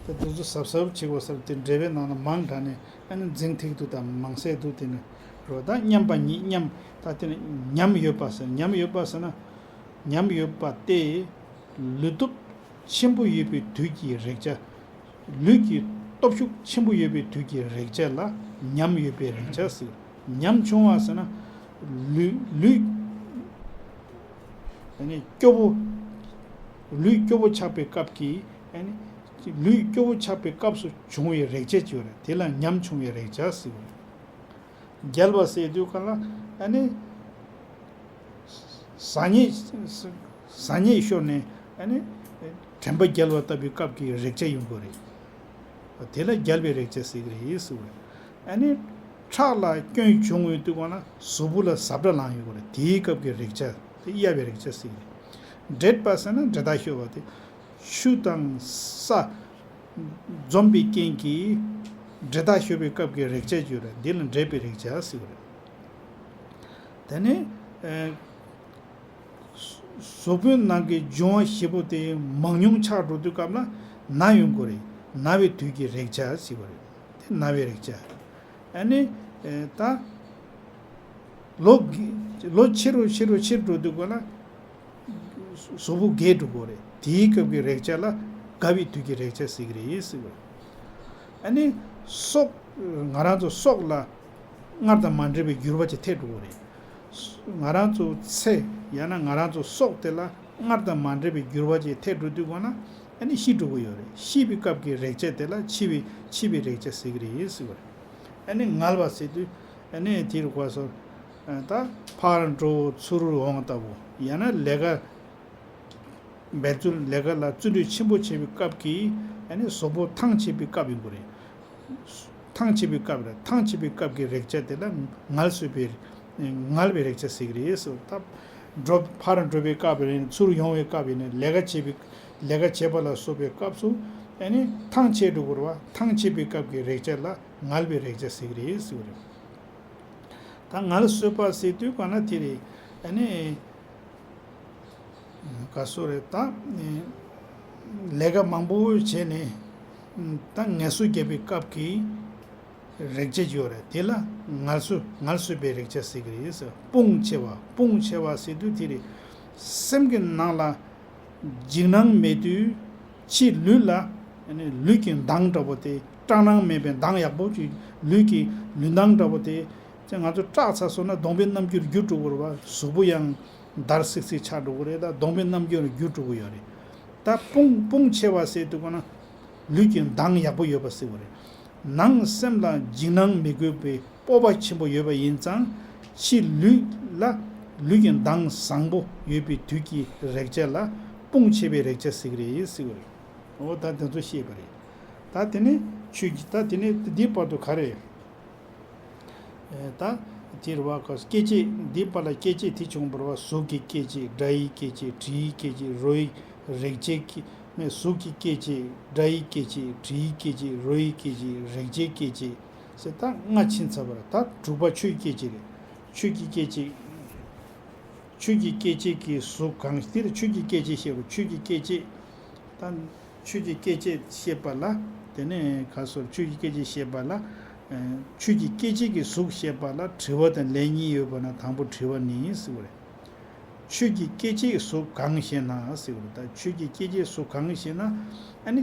ད་འདི་ཚོ་གཟབ་གཟབ་བྱེད་དགོས་ས་རེད། དེ་འགྲེལ་པའི་ནང་ན་མང་དྲགས་ནས་ཨ་ནི་འཛིང་ཐིག་འདུག་དང་མང་ཚད་འདུག་དེ་ནི་རོ། ད་མཉམ་པ་ཉིད་མཉམ། ད་དེ་ནི་ཉམས་ཡོད་པ་ཟེར། ཉམས་ཡོད་པ་ཟེར་ན། ཉམས་ཡོད་པ་སྟེ། ལུས་སྟོབས་ཆེན་པོ་ཡོད་པའི་དུས་ཀྱི་རེག་བྱ། ལུས་ཀྱི་སྟོབས་ཤུགས་ཆེན་པོ་ཡོད་པའི་དུས་ཀྱི་རེག་བྱ་ལ་ཉམས་ཡོད་པའི་རེག་བྱ་ཟེར། ཉམ་ཆུང་བ་ཟེར་ན། ལུས་ལུས་ཨ་ནི་སྐྱོ་བོ། ལུས་སྐྱོ་བོ་ཆགས་པའི་སྐབས་ཀྱི་ཨ་ནི་ལུས་སྐྱོ་བོ་ཆགས་པའི་སྐབས་སུ་བྱུང་བའི་རེག་བྱ་ཅིག་ཡོད་རེད། དེ་ལ་ཉམ་ཆུང་བའི་རེག་བྱ་ཟེར་བ་རེད། རྒྱལ་བ་ཟེར་དུས་ག་ལ་ཨ་ནི་ཟ་སྙེད་ཟ་སྙེད་ཤོར་ནས་ཨ་ནི་དྲན་པ་བརྒྱལ་བ་ལྟ་བུའི་སྐབས་ཀྱི་རེག་བྱ་ཡོང་གི་རེད། དེ་ལ་རྒྱལ་བའི་རེག་བྱ་ཟེར་གྱི་རེད་ཟེར་བ་རེད། ཨ་ནི་ཁྲག་ལ་སྐྱོན་བྱུང་ཡོང་དུས་ག་ལ་གཟུགས་པོ་ལ་ཟ་འདྲ་ལངས་ཡོང་གི་རེད། དེའི་སྐབས་ཀྱི་རེག་བྱ་དེ་གཡའ་བའི་རེག་བྱ་ཟེར་གྱི་རེད། འདྲེད་པ་ཟེར་ན་འདྲེད་ཐག་ཤོར་བ་དེ། ཆུ་དང་ས་འཛོམས་པའི་རྐྱེན་གྱིས་འདྲེད་ཐག་ཤོར་བའི་སྐབས་ཀྱི་རེག་བྱ་ཅིག་ཡོད་རེད། འདི་ལ་འདྲེད་པའི་རེག་བྱ་ཟེར་གྱི་རེད། དེ་ནས་ཨེ། གཟུགས་པོའི་ནང་གི་འབྱུང་བ་བཞི་པོ་དེ་མང་ཉུང་ཆགས་འགྲོ་དུས་སྐབས་ལ་ན་ཡོང་གི་རེད། ན་བའི་དུས་ཀྱི་རེག་བྱ་ཟེར་གྱི་རེད། དེ་ན་བའི་རེག་བྱ། ཨ་ནི་ཨེ། ད་ལོ་རྒས་ལོ་ཆེ་རུ་ཆེ་རུ་ཆེ་རུ་འགྲོ་དུས་ག་ལ་གཟུགས་པོ་རྒས་འགྲོ་གི་རེད། དེའི་སྐབས་ཀྱི་རེག་བྱ་ལ་རྒ་བའི་དུས་ཀྱི་རེག་བྱ་ཟེར་གྱི་རེད་ཟེར་བ། ཨ་ནི་སྲོག་ང་རང་ཚོ་སྲོག་ལ་སྔར་དང་མ་འདྲ་བའི་འགྱུར་བ་ཅིག་ཐེབས་འགྲོ་གི་རེད། ང་རང་ཚོ་ཚེ་ཡང་ན་ང་རང་ཚོ་སྲོག་དེ་ལ་སྔར་དང་མ་འདྲ་བའི་འགྱུར་བ་ཅིག་ཐེབས་འགྲོ་དུས་ག་ལ་ཨ་ནི་ཤི་འགྲོ་གི་ཡོད་རེད། ཤི་བའི་སྐབས་ཀྱི་རེག་བྱ་དེ་ལ་འཆི་བའི་འཆི་བའི་རེག་བྱ་ཟེར་གྱི་རེད་ཟེར་བ་རེད། ཨ་ནི་ངལ་བ་ཟེར་དུས་ཨ་ནི་དེ་རུ་ག་སོ། ད་ཕར་འགྲོ་ཚུར་འོང་ལྟ་བུ། ཡང་ན་ལས་ཀ་འབད་རྩོལ་ལས་ཀ་ལ་བརྩོན་འགྲུས་ཆེན་པོ་བྱེད་པའི་སྐབས་ཀྱི་ཨ་ནི་གཟུགས་པོ་ཐང་ཆད་པའི་སྐབས་ཡིན་དགོས་རེད། ཐང་ཆད་པའི་སྐབས་རེད། ཐང་ཆད་པའི་སྐབས་ཀྱི་རེག་བྱ་དེ་ལ་ངལ་གསོ་བའི་ངལ་བའི་རེག་བྱ་ཟེར་གྱི་རེད་ཟེར། ད་འགྲོ་ཕར་འགྲོ་བའི་སྐབས་ཡིན། ཚུར་ཡོང་བའི་སྐབས་ཡིན། ལས་ཀ་བྱེད་པའི་ལས་ཀ་བྱེད་པ་ལ་སོགས་པའི་སྐབས་སུ་ཨ་ནི་ཐང་ཆད་འགྲོ་དགོས་རེད་བ། ཐང་ཆད་པའི་སྐབས་ཀྱི་རེག་བྱ་ལ་ངལ་བའི་རེག་བྱ་ཟེར་གྱི་རེད་ཟེར་བ་རེད། ད་ངལ་གསོས་པ་ཟེར་དུས་ག་ན་དེ་རེད། ཨ་ནི་ག་སོ་རེད། ད་ལས་ཀ་མང་པོ་བྱས་ནས་ད་ངལ་གསོ་བརྒྱབ་པའི་སྐབས་ཀྱི་རེག་བྱ་ཅིག་ཡོད་རེད། དེ་ལ་ངལ་གསོ་ངལ་གསོས་པའི་རེག་བྱ་ཟེར་གྱི་རེད་ཟེར། དཔུང་ཆེ་བ། དཔུང་ཆེ་བ་ཟེར་དུས་དེ་རེད། སེམས་ཀྱི་ནང་ལ་འཇིགས་སྣང་མེད་དུས་ཕྱི་ལུས་ལ་ལུས་ཀྱི་མདངས་འདྲ་པོ་དེ། སྐྲག་སྣང་མེད་པའི་མདངས་ཡག་པོ་ཅིག་ལུས་ཀྱི་ལུས་མདངས་འདྲ་པོ་དེ། ཅེས་ང་ཚོ་སྐྲག་ཚར་སོང་ན་གདོང་པའི་རྣམ་འགྱུར་འགྱུར་འགྲོ་གི་རེད་བ། གཟུགས་པོ་ཡང་འདར་སིག་སིག་ཆགས་འགྲོ་གི་རེད། ད་གདོང་པའི་རྣམ་འགྱུར་འགྱུར་འགྲོ་གི་ཡོད་རེད། ད་དཔུང་དཔུང་ཆེ་བ་ཟེར་དུས་ག་ན་ལུས་ཀྱི་མདངས་ཡག་པོ་ཡོད་པ་ཟེར་བ་རེད། ནང་སེམས་ལ་འཇིགས་སྣང་མི་དགོས་པའི་སྤོབས་པ་ཆེན་པོ་ཡོད་པ་ཡིན་ཙང་ཕྱི་ལུས་ལ་ལུས་ཀྱི་མདངས་བཟང་པོ་ཡོད་པའི་དུས་ཀྱི་རེག་བྱ་ལ་དཔུང་ཆེ་བའི་རེག་བྱ་ཟེར་གྱི་རེད་ཟེར་བ་རེད། འོ་ད་དེ་ཚོ་ཤེས་པ་རེད། ད་དེ་ནས་ཆོས་ཀྱི་ད་དེ་ནས་འདིའི་བར་དུ་ག་རེ། ད་དེ་རུ་བ་ག་སྐྱེ་མཆེད་འདིའི་བར་ལ་སྐྱེ་མཆེད་དེ་བྱུང་བར་བ། གཟུགས་ཀྱི་སྐྱེ་མཆེད། སྒྲ་ཡི་སྐྱེ་མཆེད། དྲི་ཡི་སྐྱེ་མཆེད། རོ་ཡི་རེག་བྱའི་སྐྱེ་མཆེད། གཟུགས་ཀྱི་སྐྱེ་མཆེད། སྒྲ་ཡི་སྐྱེ་མཆེད། དྲི་ཡི་སྐྱེ་མཆེད། རོ་ཡི་སྐྱེ་མཆེད། རེག་བྱའི་སྐྱེ་མཆེད་ཟེར། ད་ལྔ་ཕྱིན་ཚར་བ་རེད། ད་དྲུག་པ་ཆོས་ཀྱི་སྐྱེ་མཆེད་རེད། ཆོས་ཀྱི་སྐྱེ་མཆེད། ཆོས་ཀྱི་སྐྱེ་མཆེད་ཀྱི་གཟུགས་གང་། འདིར་ཆོས་ཀྱི་སྐྱེ་མཆེད་བཤད་པ། ཆོས་ཀྱི་སྐྱེ་མཆེད། ད་ཆོས་ཀྱི་སྐྱེ་མཆེད་བཤད་པ་ལ། དེ་ནས་ག་སོར་ཆོས་ཀྱི་སྐྱེ་མཆེད་བཤད་པ་ལ། ཨ་ཆོས་ཀྱི་སྐྱེ་མཆེད་ཀྱི་གཟུགས་བཤད་པ་ལ་དྲི་བ་དང་ལན་གཉིས་ཡོད་པ་ན་དང་པོ་དྲི་བ་ནི་ཟེར་བ་རེད། ཆོས་ཀྱི་སྐྱེ་མཆེད་གཟུགས་གང་ཞེ་ན་ཟེར་བ་རེད། ད་ཆོས་ཀྱི་སྐྱེ་མཆེད་གཟུགས་གང་ཞེ་ན། ཨ་ནི་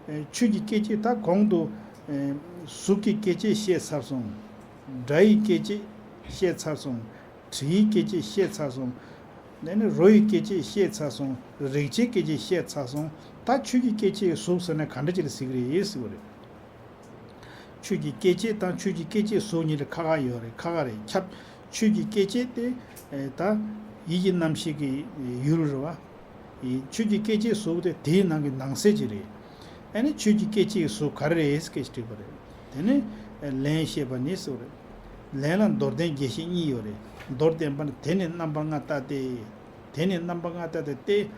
ཨ་ཆོས་ཀྱི་སྐྱེ་མཆེད་ད་གོང་དུ་ཨ་གཟུགས་ཀྱི་སྐྱེ་མཆེད་བཤད་ཚར་སོང་། སྒྲ་ཡི་སྐྱེ་མཆེད་བཤད་ཚར་སོང་། དྲི་ཡི་སྐྱེ་མཆེད་བཤད་ཚར་སོང་། དེ་ནས་རོ་ཡི་སྐྱེ་མཆེད་བཤད་ཚར་སོང་། རེག་བྱའི་སྐྱེ་མཆེད་བཤད་ཚར་སོང་། ད་ཆོས་ཀྱི་སྐྱེ་མཆེད་གཟུགས་ཟེར་ན་ག་འདྲ་ཅིག་ལ་ཟེར་གྱི་རེད་ཟེར་བ་རེད། ཆོས་ཀྱི་སྐྱེ་མཆེད་དང་ཆོས་ཀྱི་སྐྱེ་མཆེད་གཟུགས་གཉིས་ལ་ཁ་ཁ་ཡོད་རེད། ཁ་ཁ་རེད། ཁྱབ། ཆོས་ཀྱི་སྐྱེ་མཆེད་དེ་ད་ཡིད་ཀྱི་རྣམ་ཤེས་ཀྱི་ཡུལ་རེད་བ། ཡིན། ཆོས་ཀྱི་སྐྱེ་མཆེད་གཟུགས་དེ་དེའི་ནང་གི་ནང་གསེས་ཅིག་རེད། ཨ་ནི་ཆོས་ཀྱི་སྐྱེ་མཆེད་གཟུགས་ག་རེ་རེད་ཟེར་སྐད་ཅིག་དྲིས་པ་རེད། དེ་ནས་ལན་བཤད་པ་ནི་ཟེར་བ་རེད། ལན་ལ་མདོར་བསྟན་རྒྱས་བཤད་གཉིས་ཡོད་རེད། མདོར་བསྟན་པ་ནི་དེ་ནི་རྣམ་པ་ལྔ་ལྟ་སྟེ། དེ་ནི་རྣམ་པ་ལྔ་ལྟ་སྟེ་སྟེ།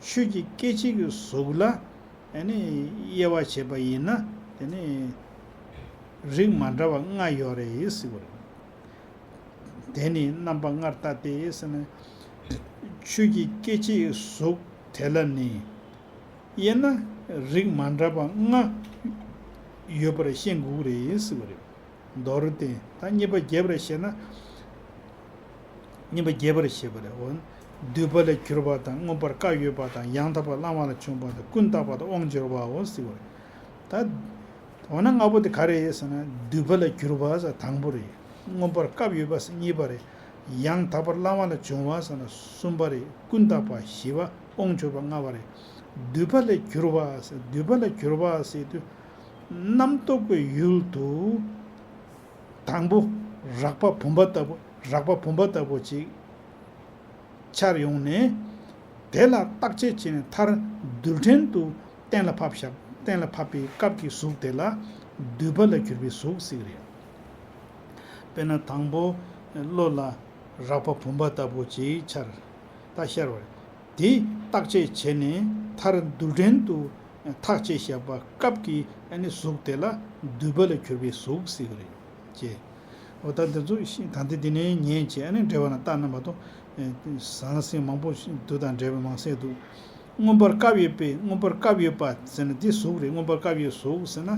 ཆོས་ཀྱི་སྐྱེ་མཆེད་ཀྱི་གཟུགས་ལ་ཨ་ནི་དབྱེ་བ་བྱས་པ་ཡིན་ན་དེ་ནི་རིགས་མ་འདྲ་བ་ལྔ་ཡོད་རེད་ཟེར་བ་རེད། དེ་ནི་རྣམ་པ་ལྔར་ལྟ་སྟེ་ཟེར་ན། ཆོས་ཀྱི་སྐྱེ་མཆེད་གཟུགས་དེ་ལ་ནི། དབྱེ་ན་རིགས་མ་འདྲ་བ་ལྔ་ཡོད་པར་ཤེས་དགོས་རེད་ཟེར་བ་རེད། མདོར་བསྟན་ད་གཉིས་པ་རྒྱས་པར་བཤད་ན། གཉིས་པ་རྒྱས་པར་བཤད་པ་རེད། འོ། འདུས་པ་ལས་གྱུར་པ་དང་མངོན་པར་སྐབས་ཡོད་པ་དང་ཡང་དག་པར་སླ་བ་ལས་བྱུང་བ་དང་ཀུན་བརྟགས་པ་དང་དབང་འབྱོར་པའོ་ཟེར་བ་རེད། ད། འོ་ན་ལྔ་པོ་དེ་ག་རེ་ཡིན་ཟེར་ན་འདུས་པ་ལས་གྱུར་པ་ཟེར་དང་པོ་རེད། མངོན་པར་སྐབས་ཡོད་པ་ཟེར་གཉིས་པ་རེད། ཡང་དག་པར་སླ་བ་ལས་བྱུང་བ་ཟེར་ན་གསུམ་པ་རེད། ཀུན་བརྟགས་པ་བཞི་པ། དབང་འབྱོར་པ་ལྔ་པ་རེད། འདུས་པ་ལས་གྱུར་པ་ཟེར་འདུས་པ་ལས་གྱུར་པ་ཟེར་དུས། རྣམ་རྟོག་གི་ཡུལ་དུ། དང་པོ། རགས་པ་བུམ་པ་ལྟ་བུ་རགས་པ་བུམ་པ་ལྟ་བུ་ཅིག་འཆར་ཡོང་ནས། དེ་ལ་བརྟག་དཔྱད་བྱས་ནས་མཐར་རྡུལ་ཕྲན་དུ་གཏན་ལ་ཕབ་བཞག་གཏན་ལ་ཕབ་པའི་སྐབས་ཀྱི་གཟུགས་དེ་ལ་འདུས་པ་ལས་གྱུར་པའི་གཟུགས་ཟེར་གྱི་རེད། དཔེར་ན་དང་པོ་བློ་ལ་རགས་པ་བུམ་པ་ལྟ་བུ་ཅིག་འཆར། ད་ཤར་བ་རེད། དེ་བརྟག་དཔྱད་བྱས་ནས་མཐར་རྡུལ་ཕྲན་དུ་ཐག་བཅད་བཞག་པ་སྐབས་ཀྱི་ཨ་ནི་གཟུགས་དེ་ལ་འདུས་པ་ལས་གྱུར་པའི་གཟུགས་ཟེར་གྱི་རེད། ཅེས། འོ་ད་འདི་ཚོ་ཤི་ད་ལྟ་འདི་ནས་ཉན་བྱས་ཨ་ནི་འགྲེལ་བ་ན་ལྟ་ན་མ་གཏོགས་ཟང་ཟིང་མང་པོ་ཞིག་འདུག་དང་འགྲེལ་བ་མང་སེ་འདུག་རྔོན་པར་སྐབས་ཡོད་པའི་རྔོན་པར་སྐབས་ཡོད་པ་ཟེར་ན་འདི་གཟུགས་རེད། རྔོན་པར་སྐབས་ཡོད་གཟུགས་ཟེར་ན།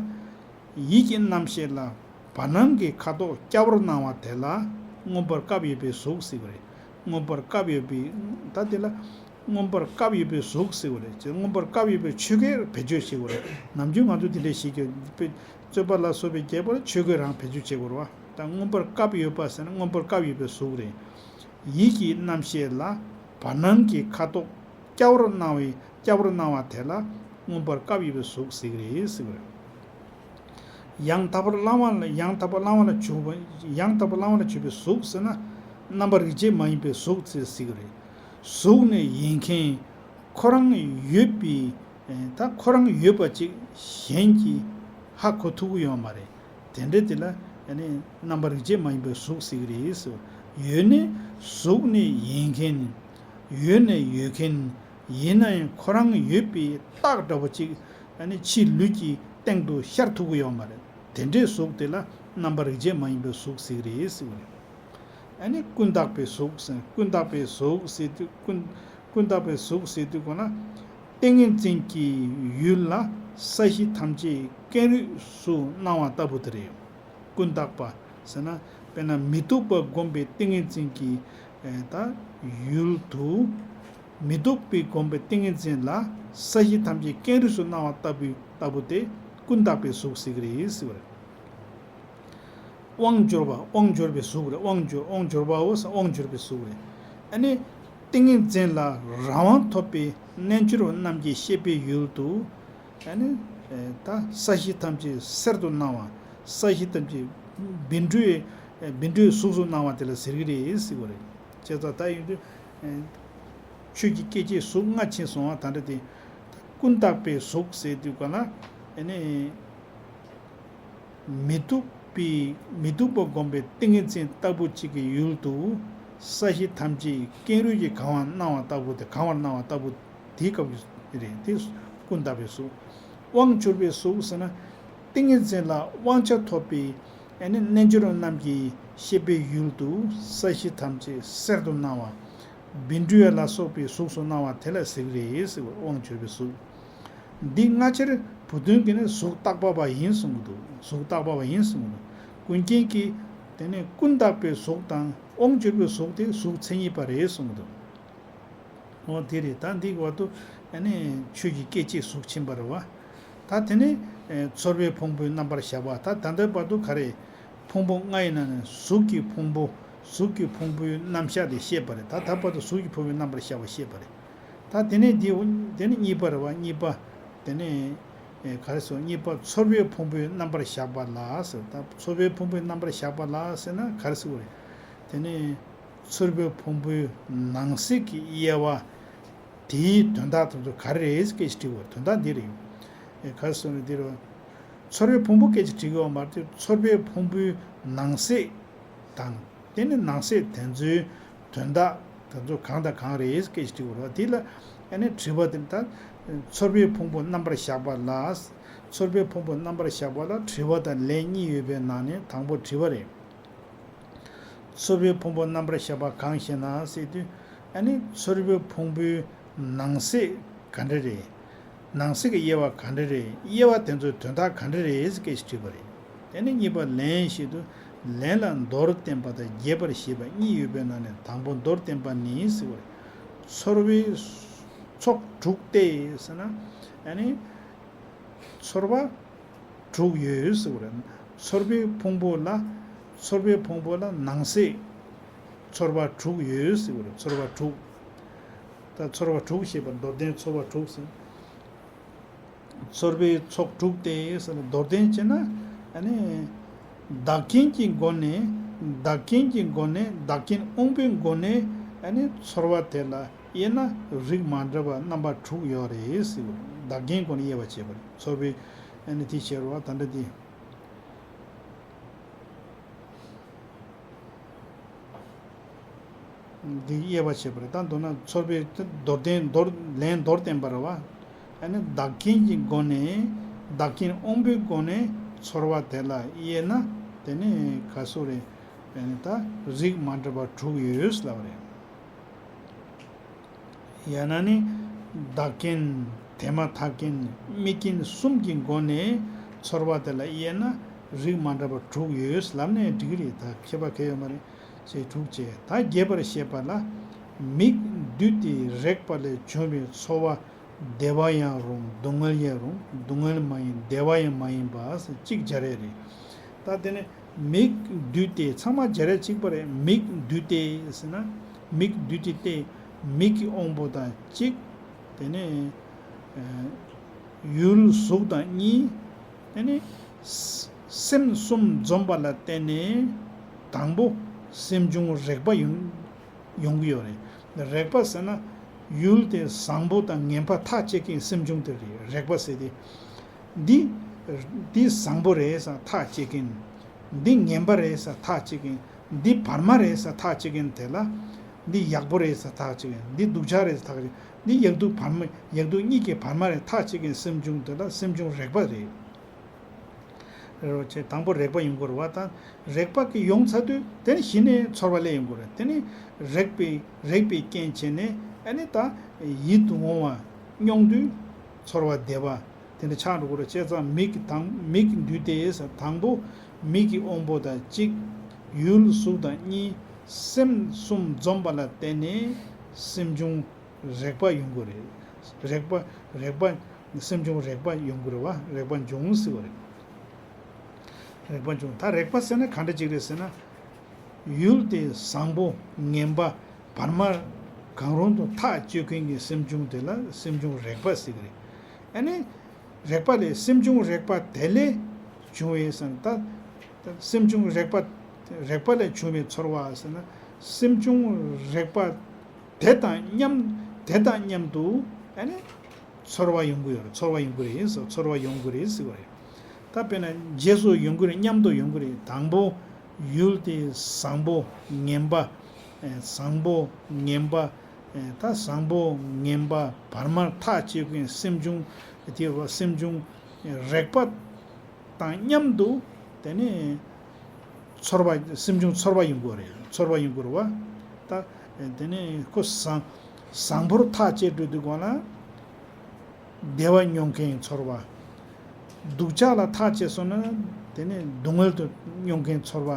ཡིད་ཀྱི་རྣམ་ཤེས་ལ་བར་སྣང་གི་ཁ་དོག་སྐྱ་བོར་སྣང་བ་དེ་ལ་མངོན་པར་སྐབས་ཡོད་པའི་གཟུགས་ཟེར་གྱི་རེད། མངོན་པར་སྐབས་ཡོད་པའི་ད་དེ་ལ་མངོན་པར་སྐབས་ཡོད་པའི་གཟུགས་ཟེར་གྱི་རེད། ཅེས་མངོན་པར་སྐབས་ཡོད་པའི་ཆོས་གོས་བེད་སྤྱོད་བྱེད་དགོས་རེད། ནམ་རྒྱུན་ང་ཚོ་དེ་འདྲས་བྱེད་ཀྱི་རྩོད་པ་ལ་སོགས་པའི་རྒྱས་པར་ཆོས་གོས་རང་བེད་སྤྱོད་བྱེད་དགོས་རེད་བ། ད་མངོན་པར་སྐབས་ཡོད་པ་ཟེར་ན་མངོན་པར་སྐབས་ཡོད་པའི་གཟུགས་རེད། ཡིད་ཀྱི་རྣམ་ཤེས་ལ་བར་སྣང་གི་ཁ་དོག་སྐྱ་བོར་སྣང་བའི་སྐྱ་བོར་སྣང་བ་དེ་ལ་མངོན་པར་སྐབས་ཡོད་པའི་གཟུགས་ཟེར་གྱི་རེད་ཟེར་བ་རེད། ཡང་དག་པར་བླང་བ་ལ་ཡང་དག་པར་བླང་བ་ལ་བྱུང་བ་ཡང་དག་པར་བླང་བ་ལ་བྱུང་བའི་གཟུགས་ཟེར་ན། རྣམ་པ་རིགས་ཅན་མ་ཡིན་པའི་གཟུགས་ཟེར་ཟེར་གྱི་རེད། གཟུགས་ནི་ཡིན་མཁན་ཁོ་རང་ཡོད་པའི་ད་ཁོ་རང་ཡོད་པ་ཅིག་གཞན་གྱིས་ཧ་གོ་ཐུབ་ཀྱི་ཡོད་མ་རེད། དེ་འདྲ་དེ་ལ་ཨ་ནི་རྣམ་པ་རིགས་ཅན་མ་ཡིན་པའི་གཟུགས་ཟེར་གྱི་རེད་ཟེར། ཡོད་ནི་གཟུགས་ནི་ཡིན་མཁན། ཡོད་ནི་ཡོད་མཁན། ཡིན་ན་ཡང་ཁོ་རང་ཡོད་པའི་རྟགས་འདྲ་པོ་ཅིག་ཨ་ནི་ཕྱིའི་ལུས་ཀྱི་སྟེང་དུ་ཤར་ཐུབ་ཀྱི་ཡོད་མ་རེད། དེ་འདྲའི་གཟུགས་དེ་ལ་རྣམ་པ་རིགས་ཅན་མ་ཡིན་པའི་གཟུགས་ཟེར་གྱི་རེད་ཟེར་བ་རེད། ཨ་ནི་ཀུན་བརྟགས་པའི་གཟུགས་ཟེར་ཀུན་བརྟགས་པའི་གཟུགས་ཟེར་དུས་ཀུན་ཀུན་བརྟགས་པའི་གཟུགས་ཟེར་དུས་གོ་ན། ཏིང་ངེ་འཛིན་གྱི་ཡུལ་ལ་ས་གཞི་ཐམས་ཅད་ཀེང་རུས་སུ་སྣང་བ་ལྟ་བུ་དེ་རེད། ཀུན་བརྟགས་པ་ཟེར་ན་དཔེར་ན་མི་སྡུག་པ་བསྒོམས་པའི་ཏིང་ངེ་འཛིན་གྱི་ད་ཡུལ་དུ། མི་སྡུག་པའི་བསྒོམས་པའི་ཏིང་ངེ་འཛིན་ལ་ས་གཞི་ཐམས་ཅད་ཀེང་རུས་སུ་སྣང་བ་ལྟ་བུའི་ལྟ་བུ་དེ་ཀུན་བརྟགས་པའི་གཟུགས་ཟེར་གྱི་རེད་ཟེར་བ་རེད། དབང་འབྱོར་པ་དབང་འབྱོར་པའི་གཟུགས་རེད། དབང་འབྱོར་དབང་འབྱོར་པའོ་ཟེར་དབང་འབྱོར་པའི་གཟུགས་རེད། ཨ་ནི། ཏིང་ངེ་འཛིན་ལ་རང་དབང་ཐོབ་པའི་རྣལ་འབྱོར་པ་རྣམས་ཀྱི་ཤེས་པའི་ཡུལ་དུ། ཨ་ནི། ད་ས་གཞི་ཐམས་ཅད་གསེར་དུ་སྣང་བ། ས་གཞི་ཐམས་ཅད་བཻ་ཌཱུརྱ་བཻ་ཌཱུརྱའི་གཟུགས་སུ་སྣང་བ་དེ་ལ་ཟེར་གྱི་རེད་ཟེར་བ་རེད། བྱས་ཙང་ད་ཡིན་དུས། ཆོས་ཀྱི་སྐྱེ་མཆེད་གཟུགས་ལྔ་ཕྱིན་སོང་བ་ད་འདྲ་དེ། ཀུན་བརྟགས་པའི་གཟུགས་ཟེར་དུས་ག་ལ། ཨ་ནི། མི་སྡུག་པའི་མི་སྡུག་པ་བསྒོམས་པའི་ཏིང་ངེ་འཛིན་ལྟ་བུ་གཅིག་གི་ཡུལ་དུ། ས་གཞི་ཐམས་ཅད་ཀེང་རུས་ཀྱིས་གང་བར་སྣང་བ་ལྟ་བུ་དེ་གང་བར་སྣང་བ་ལྟ་བུ་དེའི་སྐབས་ཀྱི་རེད་དེ། ཀུན་བརྟགས་པའི་གཟུགས། དབང་གྱུར་པའི་གཟུགས་ཟེར་ན། ཏིང་ངེ་འཛིན་ལ་དབང་ཆ་ཐོབ་པའི་ཨ་ནི་རྣལ་འབྱོར་རྣམས་ཀྱི་ཤེས་པའི་ཡུལ་དུ་ས་གཞི་ཐམས་ཅད་གསེར་དུ་སྣང་བ། བཻ་ཌཱུརྱ་ལ་སོགས་པའི་གཟུགས་སུ་སྣང་བ་དེ་ལ་ཟེར་གྱི་རེད་ཟེར་བ་དབང་གྱུར་པའི་གཟུགས། འདི་སྔ་ཕྱིར་བུ་སྟོན་གྱིས་ནི་གཟུགས་བརྟག་པ་པ་ཡིན་གསུང་གི་འདུག་གཟུགས་བརྟག་པ་པ་ཡིན་གསུང་གི་འདུག་ཀུན་མཁྱེན་གྱིས་དེ་ནས་ཀུན་བརྟགས་པའི་གཟུགས་དང་དབང་གྱུར་པའི་གཟུགས་དེ་གཟུགས་མཚན་ཉིད་པ་རེད་གསུང་གི་འདུག་འོ་དེ་རེད། ད་འདིའི་བར་དུ་ཨ་ནི་ཆོས་ཀྱི་སྐྱེ་མཆེད་གཟུགས་ཕྱིན་པ་རེད་བ། ད་དེ་ནས་ཚོར་བའི་ཕུང་པོའི་རྣམ་པར་བཞག་པ་ད་ད་ལྟའི་བར་དུ་ག་རེ། ཕུང་པོ་ལྔ་ཡི་ནང་ནས་གཟུགས་ཀྱི་ཕུང་པོ། གཟུགས་ཀྱི་ཕུང་པོའི་རྣམ་གཞག་དེ་བཤད་པ་རེད། ད་ད་བར་དུ་གཟུགས་ཀྱི་ཕུང་པོའི་རྣམ་པར་བཞག་པ་བཤད་པ་རེད། ད་དེ་ནས་འདི་དེ་ནི་གཉིས་པ་རེད་བ། གཉིས་པ། དེ་ནས་ག་རེ་ཟེར། གཉིས་པ་ཚོར་བའི་ཕུང་པོའི་རྣམ་པར་བཞག་པ་ལ་ཟེར། ད་ཚོར་བའི་ཕུང་པོའི་རྣམ་པར་བཞག་པ་ལ་ཟེར་ན་ག་རེ་ཟེར་དགོས་རེད། དེ་ནས་ཚོར་བའི་ཕུང་པོའི་ནང་གསེས་ཀྱི་དབྱེ་བ། དེའི་དོན་དག་དེ་ཚོ་ག་རེ་རེད་སྐད་ཆ་དྲི་བ་དོན་དག་འདི་རེད། ཨེ་ག་རེ་ཟེར་ན་འདི་རེད། ཚོར་བའི་ཕུང་པོ་སྐད་ཆ་དྲི་གི་ཡོད་མ་རེད། ཚོར་བའི་ཕུང་པོའི་ནང་གསེས། གང་། དེ་ནི་ནང་གསེས་དེ་ཚོའི་དོན་དག་དེ་ཚོ་གང་དང་གང་རེད་སྐད་ཆ་དྲི་དགོས་རེད་བ། དེ་ལ་ཨ་ནི་དྲི་བ་དེ་ད་ཚོར་བའི་ཕུང་པོ་རྣམ་པར་གཞག་པ་ལ། ཚོར་བའི་ཕུང་པོ་རྣམ་པར་གཞག་པ་ལ་དྲི་བ་དང་ལན་གཉིས་ཡོད་པའི་ནང་ནས་དང་པོ་དྲི་བ་རེད། ཚོར་བའི་ཕུང་པོ་རྣམ་པར་གཞག་པ་གང་ཞེ་ན་ཟེར་དུས། ཨ་ནི་ཚོར་བའི་ཕུང་པོའི་ནང་གསེས་ག་འདྲ་རེད། ནང་གསེས་ཀྱི་དབྱེ་བ་ག་འདྲ་རེད། དབྱེ་བ་དེ་ཚོའི་དོན་དག་ག་འདྲ་རེད་ཟེར་སྐད་ཆ་དྲིས་པ་རེད། དེ་ནས་གཉིས་པ་ལན་ཞེས་དུས། ལན་ལ་མདོར་བསྟན་པ་དང་རྒྱས་པར་བཤད་པ་གཉིས་ཡོད་པའི་ནང་ནས་དང་པོ་མདོར་བསྟན་པ་ནི་ཟེར་བ་རེད། ཚོར་བའི་ཚོགས་དྲུག་སྟེ་ཟེར་ན། ཨ་ནི་ཚོར་བ་དྲུག་ཡོད་ཟེར་བ་རེད། ཚོར་བའི་ཕུང་པོ་ལ། ཚོར་བའི་ཕུང་པོ་ལ་ནང་གསེས་ཚོར་བ་དྲུག་ཡོད་ཟེར་བ་རེད། ཚོར་བ་དྲུག་ད་ཚོར་བ་དྲུག་ཞེས་པ་མདོར་བསྟན་ཚོར་བ་དྲུག་ཟེར། ཚོར་བའི་ཚོགས་དྲུག་སྟེ་ཟེར་ན་མདོར་བསྟན་བྱས་ན། ཨ་ནི་བདག་རྐྱེན་གྱི་སྒོ་ནས། བདག་རྐྱེན་གྱི་སྒོ་ནས། བདག་རྐྱེན་དབང་པོའི་སྒོ་ནས། ཨ་ནི་ཚོར་བ་དེ་ལ་དབྱེ་ན་རིགས་མ་འདྲ་བ་རྣམ་པ་དྲུག་ཡོད་རེད་ཟེར་བ་རེད། བདག་རྐྱེན་སྒོ་ནས་དབྱེ་བ་བྱས་པ་རེད། ཚོར་བའི་ཨ་ནི་དེ་བྱས་རེད་བ། ད་འདྲ་དེ། འདི་དབྱེ་བ་བྱས་པ་རེད། ད་མདོར་ན་ཚོར་བའི་མདོར་བསྟན་མདོར་ལན་མདོར་བསྟན་པ་རེད་བ། ཨ་ནི་བདག་རྐྱེན་གྱི་སྒོ་ནས། བདག་རྐྱེན་དབང་པོའི་སྒོ་ནས་ཚོར་བ་དེ་ལ་དབྱེ་ན། དེ་ནི་ག་སུ་རེད། ཨ་ནི་ད་རིགས་མ་འདྲ་བ་དྲུག་ཡོད་ལབ་པ་རེད། ཡང་ན་ནི་བདག་རྐྱེན། དེ་མ་ཐག་རྐྱེན། དམིགས་རྐྱེན་གསུམ་གྱི་སྒོ་ནས་ཚོར་བ་དེ་ལ་དབྱེ་ན་རིགས་མ་འདྲ་བ་དྲུག་ཡོད་ལབ་ནས་འགྲིག་གི་རེད། ད་ཁྱད་པར་གང་ཡོད་མ་རེད། ཅེས་དྲུག་བྱས། ད་རྒྱས་པར་བཤད་པ་ལ། མིག་འདུས་ཏེ་རེག་པ་ལས་བྱུང་བའི་ཚོར་བ། བདེ་བ་ཡང་རུང་སྡུག་བསྔལ་ཡང་རུང་སྡུག་བསྔལ་མ་ཡིན་བདེ་བ་ཡང་མ་ཡིན་པ་ཟེར་གཅིག་སྦྱར་ཡས་རེད། ད་དེ་ནས་མིག་འདུས་ཏེ། ཚང་མ་སྦྱར་ཡས་གཅིག་པ་རེད། མིག་འདུས་ཏེ་ཟེར་ན། མིག་འདུས་ཏེ་སྟེ། མིག་གི་དབང་པོ་དང་གཅིག་དེ་ནས་ཨ་ཡུལ་གཟུགས་དང་གཉིས། དེ་ནས་སེམས་གསུམ་འཛོམས་པ་ལ་བརྟེན་ནས་དང་པོ་སེམས་བྱུང་རེག་པ་ཡོང་ཡོང་གི་ཡོད་རེད། རེག་པ་ཟེར་ན་ཡུལ་དེ་བཟང་པོ་དང་ངན་པ་ཐག་བཅད་མཁན་སེམས་བྱུང་དེ་རེད། རེག་པ་ཟེར་དེ། འདི་འདི་བཟང་པོ་རེད་ཟེར་ཐག་བཅད་མཁན། འདི་ངན་པ་རེད་ཟེར་ཐག་བཅད་མཁན། འདི་བར་མ་རེད་ཟེར་ཐག་བཅད་མཁན་དེ་ལ། འདི་ཡག་པོ་རེད་ཟེར་ཐག་བཅད་མཁན། འདི་སྡུག་ཅག་རེད་ཟེར་ཐག་བཅད། འདི་ཡག་སྡུག་བར་མ་ཡག་སྡུག་གཉིས་ཀྱི་བར་མ་རེད་ཐག་བཅད་མཁན་སེམས་བྱུང་དེ་ལ་སེམས་བྱུང་རེག་པ་རེད། རེད་བ། ཅེས་དང་པོ་རེག་པ་ཡོང་གི་རེད་བ། ད་རེག་པ་གི་ཡོང་ཚར་དུས་དེ་ནས་གཞི་ནས་ཚོར་བ་སླེབས་ཡོང་གི་རེད། དེ་ནས་རེག་པའི་རེག་པའི་རྐྱེན་བྱས་ནས་ཨ་ནི་ད་ཡིད་དུ་འོང་བ་མྱོང་དུས་ཚོར་བ་བདེ་བ་དེ་འདྲ་ཆགས་འགྲོ་གི་རེད། བྱས་ཙང་མིག་གི་དང་མིག་འདུས་ཏེ་ཟེར་དང་པོ་མིག་གི་དབང་པོ་དང་གཅིག་ཡུལ་གཟུགས་དང་གཉིས། སེམས་གསུམ་འཛོམས་པ་ལ་བརྟེན་ནས་སེམས་བྱུང་རེག་པ་ཡོང་གི་རེད། རེག་པ་རེག་པ་སེམས་བྱུང་རེག་པ་ཡོང་གི་རེད་བ། རེག་པ་འབྱུང་ཟེར་བ་རེད། རེག་པ་འབྱུང་། ད་རེག་པ་ཟེར་ན་ག་འདྲ་ཅིག་རེད་ཟེར་ན། ཡུལ་དེ་བཟང་པོ་ངན་པ་བར་མ་གང་རུང་དུ་ཐག་གཅོད་མཁན་གྱི་སེམས་བྱུང་དེ་ལ་སེམས་བྱུང་རེག་པ་ཟེར་གི་རེད། ཨ་ནི་རེག་པ་ལས་སེམས་བྱུང་རེག་པ་དེ་ལས་བྱུང་བའི་ཟེར་ན། ད་སེམས་བྱུང་རེག་པ་རེག་པ་ལས་བྱུང་བའི་ཚོར་བ་ཟེར་ན། སེམས་བྱུང་རེག་པ་དེ་དང་མཉམ་དེ་དང་མཉམ་དུ་ཨ་ནི་ཚོར་བ་ཡོང་གི་ཡོད་རེད། ཚོར་བ་ཡོང་གི་རེད་ཟེར། ཚོར་བ་ཡོང་གི་རེད་ཟེར་བ་རེད། ད་དཔེར་ན་རྗེས་སུ་ཡོང་གི་རེད། མཉམ་དུ་ཡོང་གི་རེད། དང་པོ་ཡུལ་དེ་བཟང་པོ་ངན་པ། ཨེ་བཟང་པོ་ངན་པ། ཨེ་ད་བཟང་པོ་ངན་པ་བར་མར་ཐག་བཅད་མཁན་སེམས་བྱུང་དེ་བ་སེམས་བྱུང་རེག་པ་དང་མཉམ་དུ་དེ་ནས་ཚོར་བ་སེམས་བྱུང་ཚོར་བ་ཡོང་གི་རེད། ཚོར་བ་ཡོང་གི་རེད་བ། ད་དེ་ནས་ཁོ་བཟང་བཟང་པོར་ཐག་བཅད་འགྲོ་དུས་གོང་ལ་བདེ་བ་མྱོང་མཁན་ཚོར་བ། སྡུག་ཅག་ལ་ཐག་བཅད་སོང་ན་དེ་ནས་སྡུག་བསྔལ་དུ་མྱོང་མཁན་ཚོར་བ།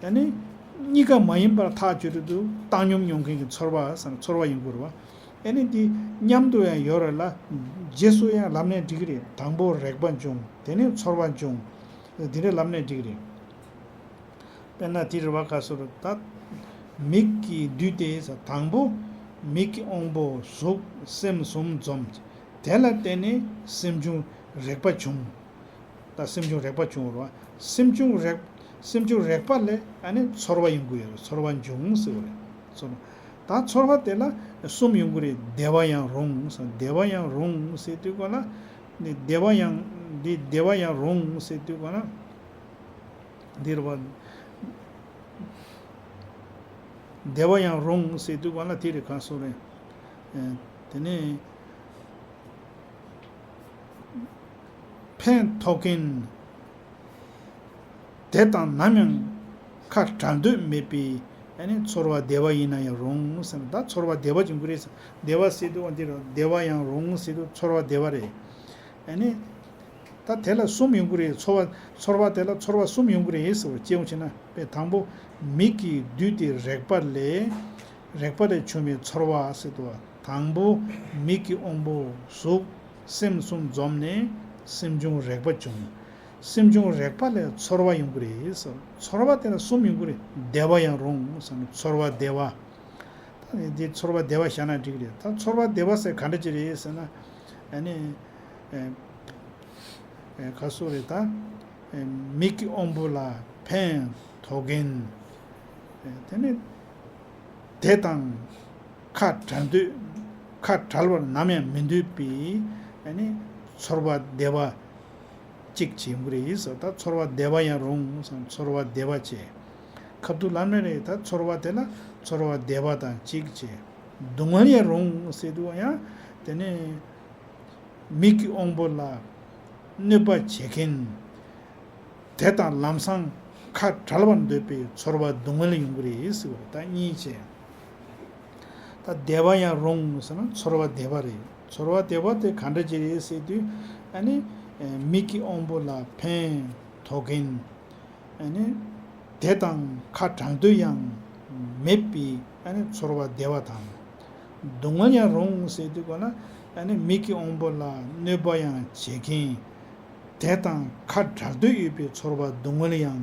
ཨ་ནི་གཉིས་ཀ་མ་ཡིན་པར་ཐག་གཅོད་དུས་བཏང་སྙོམས་མྱོང་མཁན་གྱི་ཚོར་བ་ཟེར་ན་ཚོར་བ་ཡོང་གི་རེད་བ། ཨ་ནི་འདི་མཉམ་དུ་ཡང་ཡོད་རེད་ལ། རྗེས་སུ་ཡང་ལབ་ནས་འགྲིག་གི་རེད། དང་པོ་རེག་པ་འབྱུང་། དེ་ནས་ཚོར་བ་འབྱུང་། འདི་འདྲ་ལབ་ནས་འགྲིག་གི་རེད། དཔེར་ན་དེ་རེད་བ། ག་སོ་རེད། ད་མིག་གིས་འདུས་ཏེ་ཟེར། དང་པོ་མིག་གི་དབང་པོ་གཟུགས་སེམས་གསུམ་འཛོམས། དེ་ལ་བརྟེན་ནས་སེམས་བྱུང་རེག་པ་བྱུང་། ད་སེམས་བྱུང་རེག་པ་བྱུང་བ་རེད་བ། སེམས་བྱུང་རེག་སེམས་བྱུང་རེག་པ་ལས་ཨ་ནི་ཚོར་བ་ཡོང་གི་ཡོད་རེད། ཚོར་བ་འབྱུང་ཟེར་བ་རེད། ཚོར་བ། ད་ཚོར་བ་དེ་ལ་གསུམ་ཡོང་གི་རེད། བདེ་བ་ཡང་རུང་ཟེར། བདེ་བ་ཡང་རུང་ཟེར་དུས་ག་ལ། འདི་བདེ་བ་ཡང་འདི་བདེ་བ་ཡང་རུང་ཟེར་དུས་ག་ལ། འདི་རེད་བ། བདེ་བ་ཡང་རུང་ཟེར་དུས་གང་ལ་དེ་རེད་གང་སོང་རེད། ཨེ། དེ་ནས་ཕན་ཐོགས་མཁན། དེ་དང་ནམ་ཡང་ཁ་བྲལ་འདོད་མེད་པའི་ཨ་ནི་ཚོར་བ་བདེ་བ་ཡིན་ན་ཡང་རུང་ཟེར་ན། ད་ཚོར་བ་བདེ་བ་ཡོང་གི་རེད་ཟེར། བདེ་བ་ཟེར་དུས་འདི་རུ་བདེ་བ་ཡང་རུང་ཟེར་དུས་ཚོར་བ་བདེ་བ་རེད། ཨ་ནི། ད་དེ་ལ་གསུམ་ཡོང་གི་རེད། ཚོར་བ་ཚོར་བ་དེ་ལ་ཚོར་བ་གསུམ་ཡོང་གི་རེད་ཟེར་བ་སྐྱེ་བོ་བྱས་ན། དཔེ་དང་པོ་མིག་གི་འདུས་ཏེ་རེག་པ་ལས། རེག་པ་ལས་བྱུང་བའི་ཚོར་བ་ཟེར་དུས། དང་པོ་མིག་གི་དབང་པོ་གཟུགས་སེམས་གསུམ་འཛོམས་ནས་སེམས་བྱུང་རེག་པ་བྱུང་། སེམས་བྱུང་རེག་པ་ལས་ཚོར་བ་ཡོང་གི་རེད་ཟེར། ཚོར་བ་དེ་ལ་གསུམ་ཡོང་གི་རེད། བདེ་བ་ཡང་རུང་ཟེར་ན་ཚོར་བ་བདེ་བ། ད་ནི་འདི་ཚོར་བ་བདེ་བ་བཞག་ན་འགྲིག་རེད། ད་ཚོར་བ་བདེ་བ་ཟེར་ག་འདྲ་ཅིག་རེད་ཟེར་ན། ཨ་ནི། ཨེ། ཨེ། ག་སོ་རེད་ད། ཨེ། མིག་གི་དབང་པོ་ལ་ཕན་ཐོགས་མཁན། ཨེ། དེ་ནི། དེ་དང་ཁ་བྲལ་འདོད། ཁ་བྲལ་བར་ནམ་ཡང་མི་འདོད་པའི་ཨ་ནི་ཚོར་བ་བདེ་བ་གཅིག་བྱེད་ཡོང་གི་རེད་ཟེར། ད་ཚོར་བ་བདེ་བ་ཡང་རུང་ཟེར། ཚོར་བ་བདེ་བ་བྱེད། ཁ་ཐུག་ལབ་ན་རེད། ད་ཚོར་བ་དེ་ལ་ཚོར་བ་བདེ་བ་དང་གཅིག་བྱེད། སྡུག་བསྔལ་ཡང་རུང་ཟེར་དུས་ཡང་དེ་ནི་མིག་གི་དབང་པོ་ལ་གནོད་པ་བྱེད་མཁན། དེ་དང་ལམ་སང་ཁ་བྲལ་བར་འདོད་པའི་ཚོར་བ་སྡུག་བསྔལ་ཡོང་གི་རེད་ཟེར་བ་ད་གཉིས་བྱས། ད་བདེ་བ་ཡང་རུང་ཟེར་ན་ཚོར་བ་བདེ་བ་རེད། ཚོར་བ་བདེ་བ་དེ་ག་འདྲ་ཅིག་རེད་ཟེར་དུས། ཨ་ནི་མིག་གི་དབང་པོ་ལ་ཕན་ཐོགས་མཁན། ཨ་ནི་དེ་དང་ཁ་བྲལ་འདོད་ཡང་མེད་པའི་ཨ་ནི་ཚོར་བ་བདེ་བ་དང་། སྡུག་བསྔལ་ཡང་རུང་ཟེར་དུས་ག་ལ། ཨ་ནི་མིག་གི་དབང་པོ་ལ་གནོད་པ་ཡང་བྱེད་མཁན། དེ་དང་ཁ་བྲལ་འདོད་ཡོད་པའི་ཚོར་བ་སྡུག་བསྔལ་ཡང་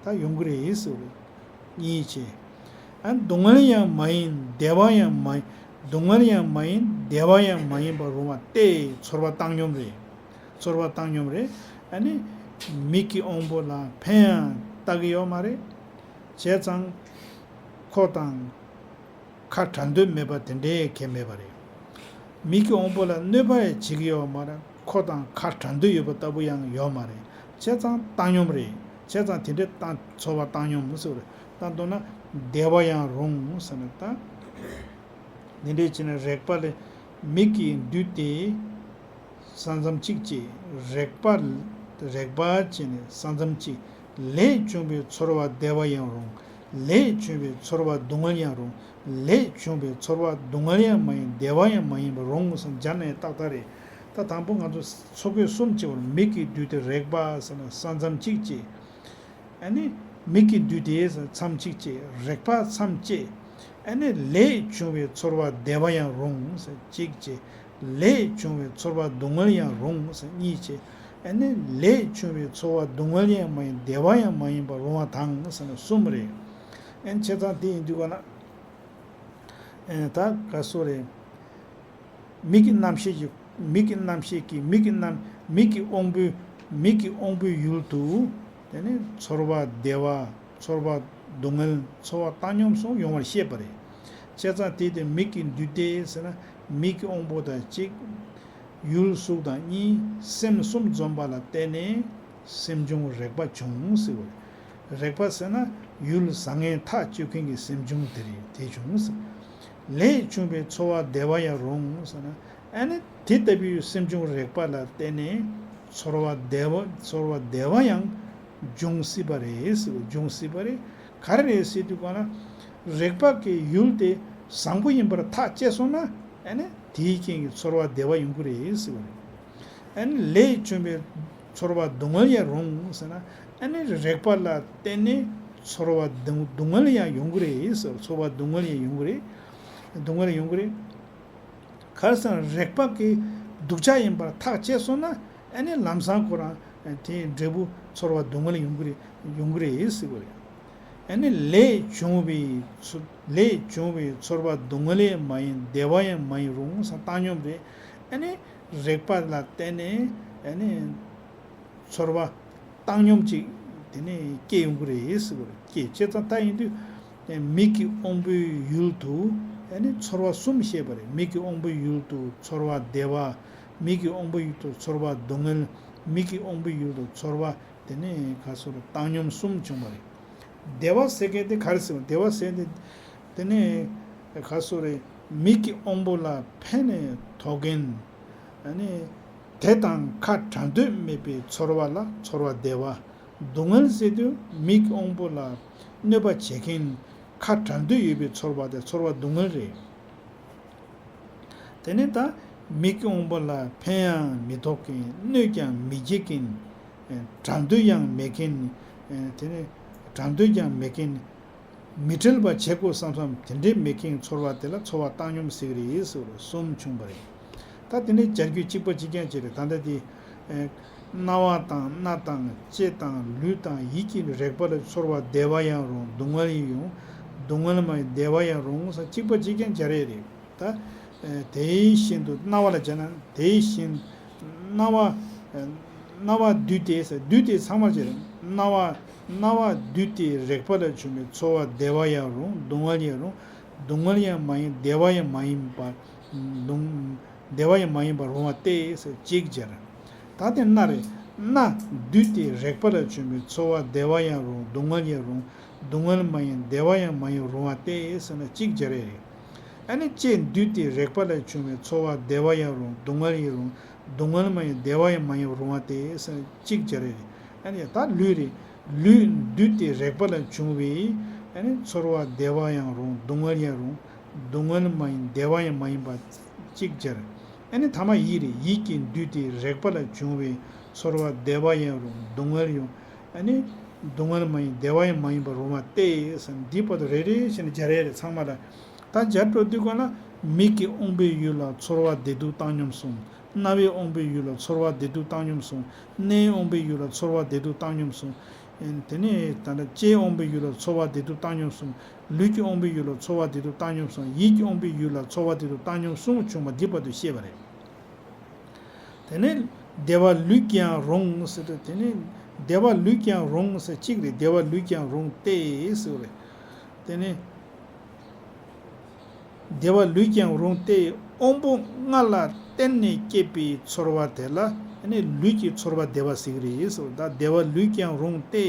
ད་ཡོང་གི་རེད་ཟེར་བ་གཉིས་བྱས། ཨ། སྡུག་བསྔལ་ཡང་མ་ཡིན་བདེ་བ་ཡང་མ། སྡུག་བསྔལ་ཡང་མ་ཡིན་བདེ་བ་ཡང་མ་ཡིན་པར་རུང་བ་སྟེ། ཚོར་བ་བཏང་སྙོམས་རེད། ཚོར་བ་བཏང་སྙོམས་རེད། ཨ་ནི་མིག་གི་དབང་པོ་ལ་ཕན་ཡང་བཏགས་ཀྱི་ཡོད་མ་རེད། བྱས་ཙང་ཁོ་དང་ཁ་བྲལ་འདོད་མེད་པ་དེ་འདྲའི་གལ་མེད་པ་རེད། མིག་གི་དབང་པོ་ལ་གནོད་པ་ཡང་བྱེད་ཀྱི་ཡོད་མ་རེད། ཁོ་དང་ཁ་བྲལ་འདོད་ཡོད་པ་ལྟ་བུ་ཡང་ཡོད་མ་རེད། བྱས་ཙང་བཏང་སྙོམས་རེད། བྱས་ཙང་དེ་འདྲའི་བཏང་ཚོར་བ་བཏང་སྙོམས་ཟེར་བ་རེད། ད་མདོར་ན་བདེ་བ་ཡང་རུང་ཟེར་ན་ད། འདི་འདྲའི་བྱས་ན་རེག་པ་ལས་མིག་གི་འདུས་ཏེ་ས་མཚམས་གཅིག་བཅད། རེག་པ། རེག་པ་བྱས་ནས་ས་མཚམས་གཅིག། ལས་བྱུང་བའི་ཚོར་བ་བདེ་བ་ཡང་རུང་། ལས་བྱུང་བའི་ཚོར་བ་སྡུག་བསྔལ་ཡང་རུང་། ལས་བྱུང་བའི་ཚོར་བ་སྡུག་བསྔལ་ཡང་མ་ཡིན་བདེ་བ་ཡང་མ་ཡིན་པར་རུང་ཟེར་སྦྱར་ན་ཡང་ཏག་ཏག་རེད། ད་དང་པོ་ང་ཚོ་ཚོགས་བརྒྱད་གསུམ་བྱས་པར་མིག་གི་འདུས་ཏེ་རེག་པ་ཟེར་ན་ས་མཚམས་གཅིག་བཅད། ཨ་ནི་མིག་གི་འདུས་ཏེ་མཚམས་གཅིག་བཅད། རེག་པ་མཚམས་བཅད། ཨ་ནི་ལས་བྱུང་བའི་ཚོར་བ་བདེ་བ་ཡང་རུང་ཟེར་གཅིག་བཅད། ལས་བྱུང་བའི་ཚོར་བ་སྡུག་བསྔལ་ཡང་རུང་ཟེར་གཉིས་བཅད། ཨ་ནི་ལས་བྱུང་བའི་ཚོར་བ་སྡུག་བསྔལ་ཡང་མ་ཡིན་བདེ་བ་ཡང་མ་ཡིན་པར་རུང་བ་དང་ཟེར་ན་གསུམ་རེད། ཨ་ནི་བྱས་ཙང་དེ་ཡིན་དུས་ག་ལ། ཨེ། ད་ག་སོ་རེད། མིག་གི་རྣམ་ཤེས་ཀྱི། མིག་གི་རྣམ་ཤེས་ཀྱི། མིག་གི་རྣམ། མིག་གི་དབང་པོའི། མིག་གི་དབང་པོའི་ཡུལ་དུ། དེ་ནི་ཚོར་བ་བདེ་བ། ཚོར་བ་སྡུག་བསྔལ། ཚོར་བ་བཏང་སྙོམས་སོགས་ཡོང་བར་བཤད་པ་རེད། བྱས་ཙང་དེ་དེ་མིག་གི་འདུས་ཏེ་ཟེར་ན་མིག་གི་དབང་པོ་དང་གཅིག། ཡུལ་གཟུགས་དང་གཉིས། སེམས་གསུམ་འཛོམས་པ་ལ་བརྟེན་ནས་སེམས་བྱུང་རེག་པ་བྱུང་ཟེར་བ་རེད། རེག་པ་ཟེར་ན་ཡུལ་བཟང་ངན་ཐག་གཅོད་མཁན་གྱི་སེམས་བྱུང་དེ་རེད། དེ་བྱུང་ཟེར། ལས་བྱུང་བའི་ཚོར་བ་བདེ་བ་ཡང་རུང་ཟེར་ན། ཨ་ནི་དེ་ལྟ་བུའི་སེམས་བྱུང་རེག་པ་ལ་བརྟེན་ནས་ཚོར་བ་བདེ་བ། ཚོར་བ་བདེ་བ་ཡང་འབྱུང་སྲིད་པ་རེད་ཟེར། འབྱུང་སྲིད་པ་རེད། ག་རེ་རེད་ཟེར་དུས་ག་ལ། རེག་པ་གི་ཡུལ་དེ་བཟང་པོ་ཡིན་པར་ཐག་བཅད་སོང་ན། ཨ་ནི་དེའི་རྐྱེན་གྱིས་ཚོར་བ་བདེ་བ་ཡོང་གི་རེད་ཟེར་བ་རེད། ཨ་ནི་ལས་བྱུང་བའི་ཚོར་བ་སྡུག་བསྔལ་ཡང་རུང་ཟེར་ན། ཨ་ནི་རེག་པ་ལ་བརྟེན་ནས་ཚོར་བ་སྡུག་སྡུག་བསྔལ་ཡང་ཡོང་གི་རེད་ཟེར། ཚོར་བ་སྡུག་བསྔལ་ཡང་ཡོང་གི་རེད། སྡུག་བསྔལ་ཡོང་གི་རེད། ག་རེ་ཟེར་ན་རེག་པ་གི་སྡུག་ཅག་ཡིན་པར་ཐག་བཅད་སོང་ན། ཨ་ནི་ལམ་སང་ཁོ་རང་དེའི་འབྲས་བུ་ཚོར་བ་སྡུག་བསྔལ་ཡོང་གི་རེད། ཡོང་གི་རེད་ཟེར་བ་རེད། ཨ་ནི་ལས་བྱུང་བའི་ཚོ། ལས་བྱུང་བའི་ཚོར་བ་སྡུག་བསྔལ་ཡང་མ་ཡིན་བདེ་བ་ཡང་མ་ཡིན་རུང་ཟེར་བཏང་སྙོམས་རེད། ཨ་ནི་རེག་པ་ལ་བརྟེན་ནས་ཨ་ནི་ཚོར་བ་བཏང་སྙོམས་ཅིག་དེ་ནས་སྐྱེ་ཡོང་གི་རེད་ཟེར་བ་རེད། སྐྱེ་བྱས་ཙང་ད་ཡིན་དུས་མིག་གི་དབང་པོའི་ཡུལ་དུ་ཨ་ནི་ཚོར་བ་གསུམ་བཤད་པ་རེད། མིག་གི་དབང་པོའི་ཡུལ་དུ་ཚོར་བ་བདེ་བ། མིག་གི་དབང་པོའི་ཡུལ་དུ་ཚོར་བ་སྡུག་བསྔལ། མིག་གི་དབང་པོའི་ཡུལ་དུ་ཚོར་བ་དེ་ནས་ག་སོ་རེ་བཏང་སྙོམས་གསུམ་བྱུང་བ་རེད། བདེ་བ་ཟེར་མཁན་དེ་ག་རེ་ཟེར་བ། བདེ་བ་ཟེར་དེ་ དེ་ནས་ག་སོ་རེ། མིག་གི་དབང་པོ་ལ་ཕན་ནས་དོགས་མཁན། ཨ་ནི་དེ་དང་ཁ་བྲལ་འདོད་མེད་པའི་ཚོར་བ་ལ་ཚོར་བ་བདེ་བ། སྡུག་བསྔལ་ཟེར་དུས་མིག་གི་དབང་པོ་ལ་གནོད་པ་བྱེད་མཁན། ཁ་བྲལ་འདོད་ཡོད་པའི་ཚོར་བ་དེ་ཚོར་བ་སྡུག་བསྔལ་རེད། དེ་ནས་ད་མིག་གི་དབང་པོ་ལ་ཕན་ཡང་མི་ཐོགས་མཁན། གནོད་ཀྱང་མི་བྱེད་མཁན། བྲལ་འདོད་ཡང་མེད་མཁན། དེ་ནས་བྲལ་འདོད་ཀྱང་མེད་མཁན། མི་བྲལ་བ་བྱེད་དགོས་བསམ་བསམ་དེ་འདྲའི་མེད་མཁན་ཚོར་བ་དེ་ལ་ཚོར་བ་བཏང་སྙོམས་ཟེར་གི་རེད་ཟེར་བ་གསུམ་བྱུང་བ་རེད། ད་དེ་འདྲའི་སྦྱར་རྒྱུ་གཅིག་པ་གཅིག་རྐྱང་གཅིག་རེད། ད་ལྟ་དེ། རྣ་བ་དང་སྣ་དང་ལྕེ་དང་ལུས་དང་ཡིད་ཀྱི་རེག་པ་ལ་ཚོར་བ་བདེ་བ་ཡང་རུང་སྡུག་བསྔལ་ཡང་རུང་སྡུག་བསྔལ་མ་ཡིན་བདེ་བ་ཡང་རུང་ཟེར་གཅིག་པ་གཅིག་རྐྱང་སྦྱར་ཡས་རེད། ད། དེ་བཞིན་དུ་རྣ་བ་ལ་སྦྱར་ན་དེ་བཞིན། རྣ་བ། རྣ་བ་འདུས་ཏེ་ཟེར་འདུས་ཏེ་ཚང་མ་སྦྱར། རྣ་བ། རྣ་བ་འདུས་ཏེ་རེག་པ་ལ་བྱུང་བའི་ཚོར་བ་བདེ་བ་ཡང་རུང་སྡུག་བསྔལ་ཡང་རུང་། སྡུག་བསྔལ་ཡང་མ་ཡིན་བདེ་བ་ཡང་མ་ཡིན་པ། སྡུག་བདེ་བ་ཡང་མ་ཡིན་པར་རུང་བ་སྟེ་ཟེར་གཅིག་སྦྱར། ད་དེ་སྣ་རེད། སྣ་འདུས་ཏེ་རེག་པ་ལ་བྱུང་བའི་ཚོར་བ་བདེ་བ་ཡང་རུང་སྡུག་བསྔལ་ཡང་རུང་། སྡུག་བསྔལ་མ་ཡིན་བདེ་བ་ཡང་མ་ཡིན་རུང་བ་སྟེ་ཟེར་ན་གཅིག་སྦྱར་ཡས་རེད། ཨ་ནི་ལྕེ་འདུས་ཏེ་རེག་པ་ལ་བྱུང་བའི་ཚོར་བ་བདེ་བ་ཡང་རུང་སྡུག་བསྔལ་ཡང་རུང་། སྡུག་བསྔལ་མ་ཡིན་བདེ་བ་ཡང་མ་ཡིན་རུང་བ་སྟེ་ཟེར་ན་གཅིག་སྦྱར་ཡས་རེད། ཨ་ནི་ད་ལུས་རེད། ལུས་འདུས་ཏེ་རེག་པ་ལ་བྱུང་བའི། ཨ་ནི་ཚོར་བ་བདེ་བ་ཡང་རུང་སྡུག་བསྔལ་ཡང་རུང་། སྡུག་བསྔལ་མ་ཡིན་བདེ་བ་ཡང་མ་ཡིན་པ་གཅིག་སྦྱར། ཨ་ནི་ཐ་མ་ཡིད་རེད། ཡིད་ཀྱིས་འདུས་ཏེ་རེག་པ་ལ་བྱུང་བའི་ཚོར་བ་བདེ་བ་ཡང་རུང་སྡུག་བསྔལ་ཡང་། ཨ་ནི་སྡུག་བསྔལ་མ་ཡིན་བདེ་བ་ཡང་མ་ཡིན་པར་རུང་བ་སྟེ་ཟེར་འདིའི་བར་དུ་རེ་རེ་བྱས་ནས་སྦྱར་ཡས་རེད་ཚང་མ་ལ། ད་སྦྱར་འགྲོ་དུས་གོང་ལ་མིག་གི་དབང་པོའི་ཡུལ་ལ་ཚོར་བ་བདེ་སྡུག་བཏང་སྙོམས་སོང་། རྣ་བའི་དབང་པོའི་ཡུལ་ལ་ཚོར་བ་བདེ་སྡུག་བཏང་སྙོམས་སོང་། སྣའི་དབང་པོའི་ཡུལ་ལ་ཚོར་བ་བདེ་སྡུག་བཏང་སྙོམས་སོང་། དེ་ནས་ད་ལྟ་ལྕེའི་དབང་པོའི་ཡུལ་ལ་ཚོར་བ་བདེ་སྡུག་བཏང་སྙོམས་སོང་། ལུས་ཀྱི་དབང་པོའི་ཡུལ་ལ་ཚོར་བ་བདེ་སྡུག་བཏང་སྙོམས་སོང་། ཡིད་ཀྱི་དབང་པོའི་ཡུལ་ལ་ཚོར་བ་བདེ་སྡུག་བཏང་སྙོམས་སོང་བྱུང་བ་འདི་བར་དུ་བཤད་པ་རེད། དེ་ནས་བདེ་བ་ལུས་ཀྱང་རུང་ཟེར་ཏེ་དེ་ནས་བདེ་བ་ལུས་ཀྱང་རུང་ཟེར་གཅིག་རེད། བདེ་བ་ལུས་ཀྱང་རུང་སྟེ་ཟེར་བ་རེད། དེ་ནས་བདེ་བ་ལུས་ཀྱང་རུང་སྟེ་དབང་པོ་ལྔ་ལ་བརྟེན་ནས་སྐྱེས་པའི་ཚོར་བ་དེ་ལ་ནི་ལུས་ཀྱི་ཚོར་བ་བདེ་བ་ཟེར་གི་རེད་ཟེར་བ། ད་བདེ་བ་ལུས་ཀྱང་རུང་སྟེ་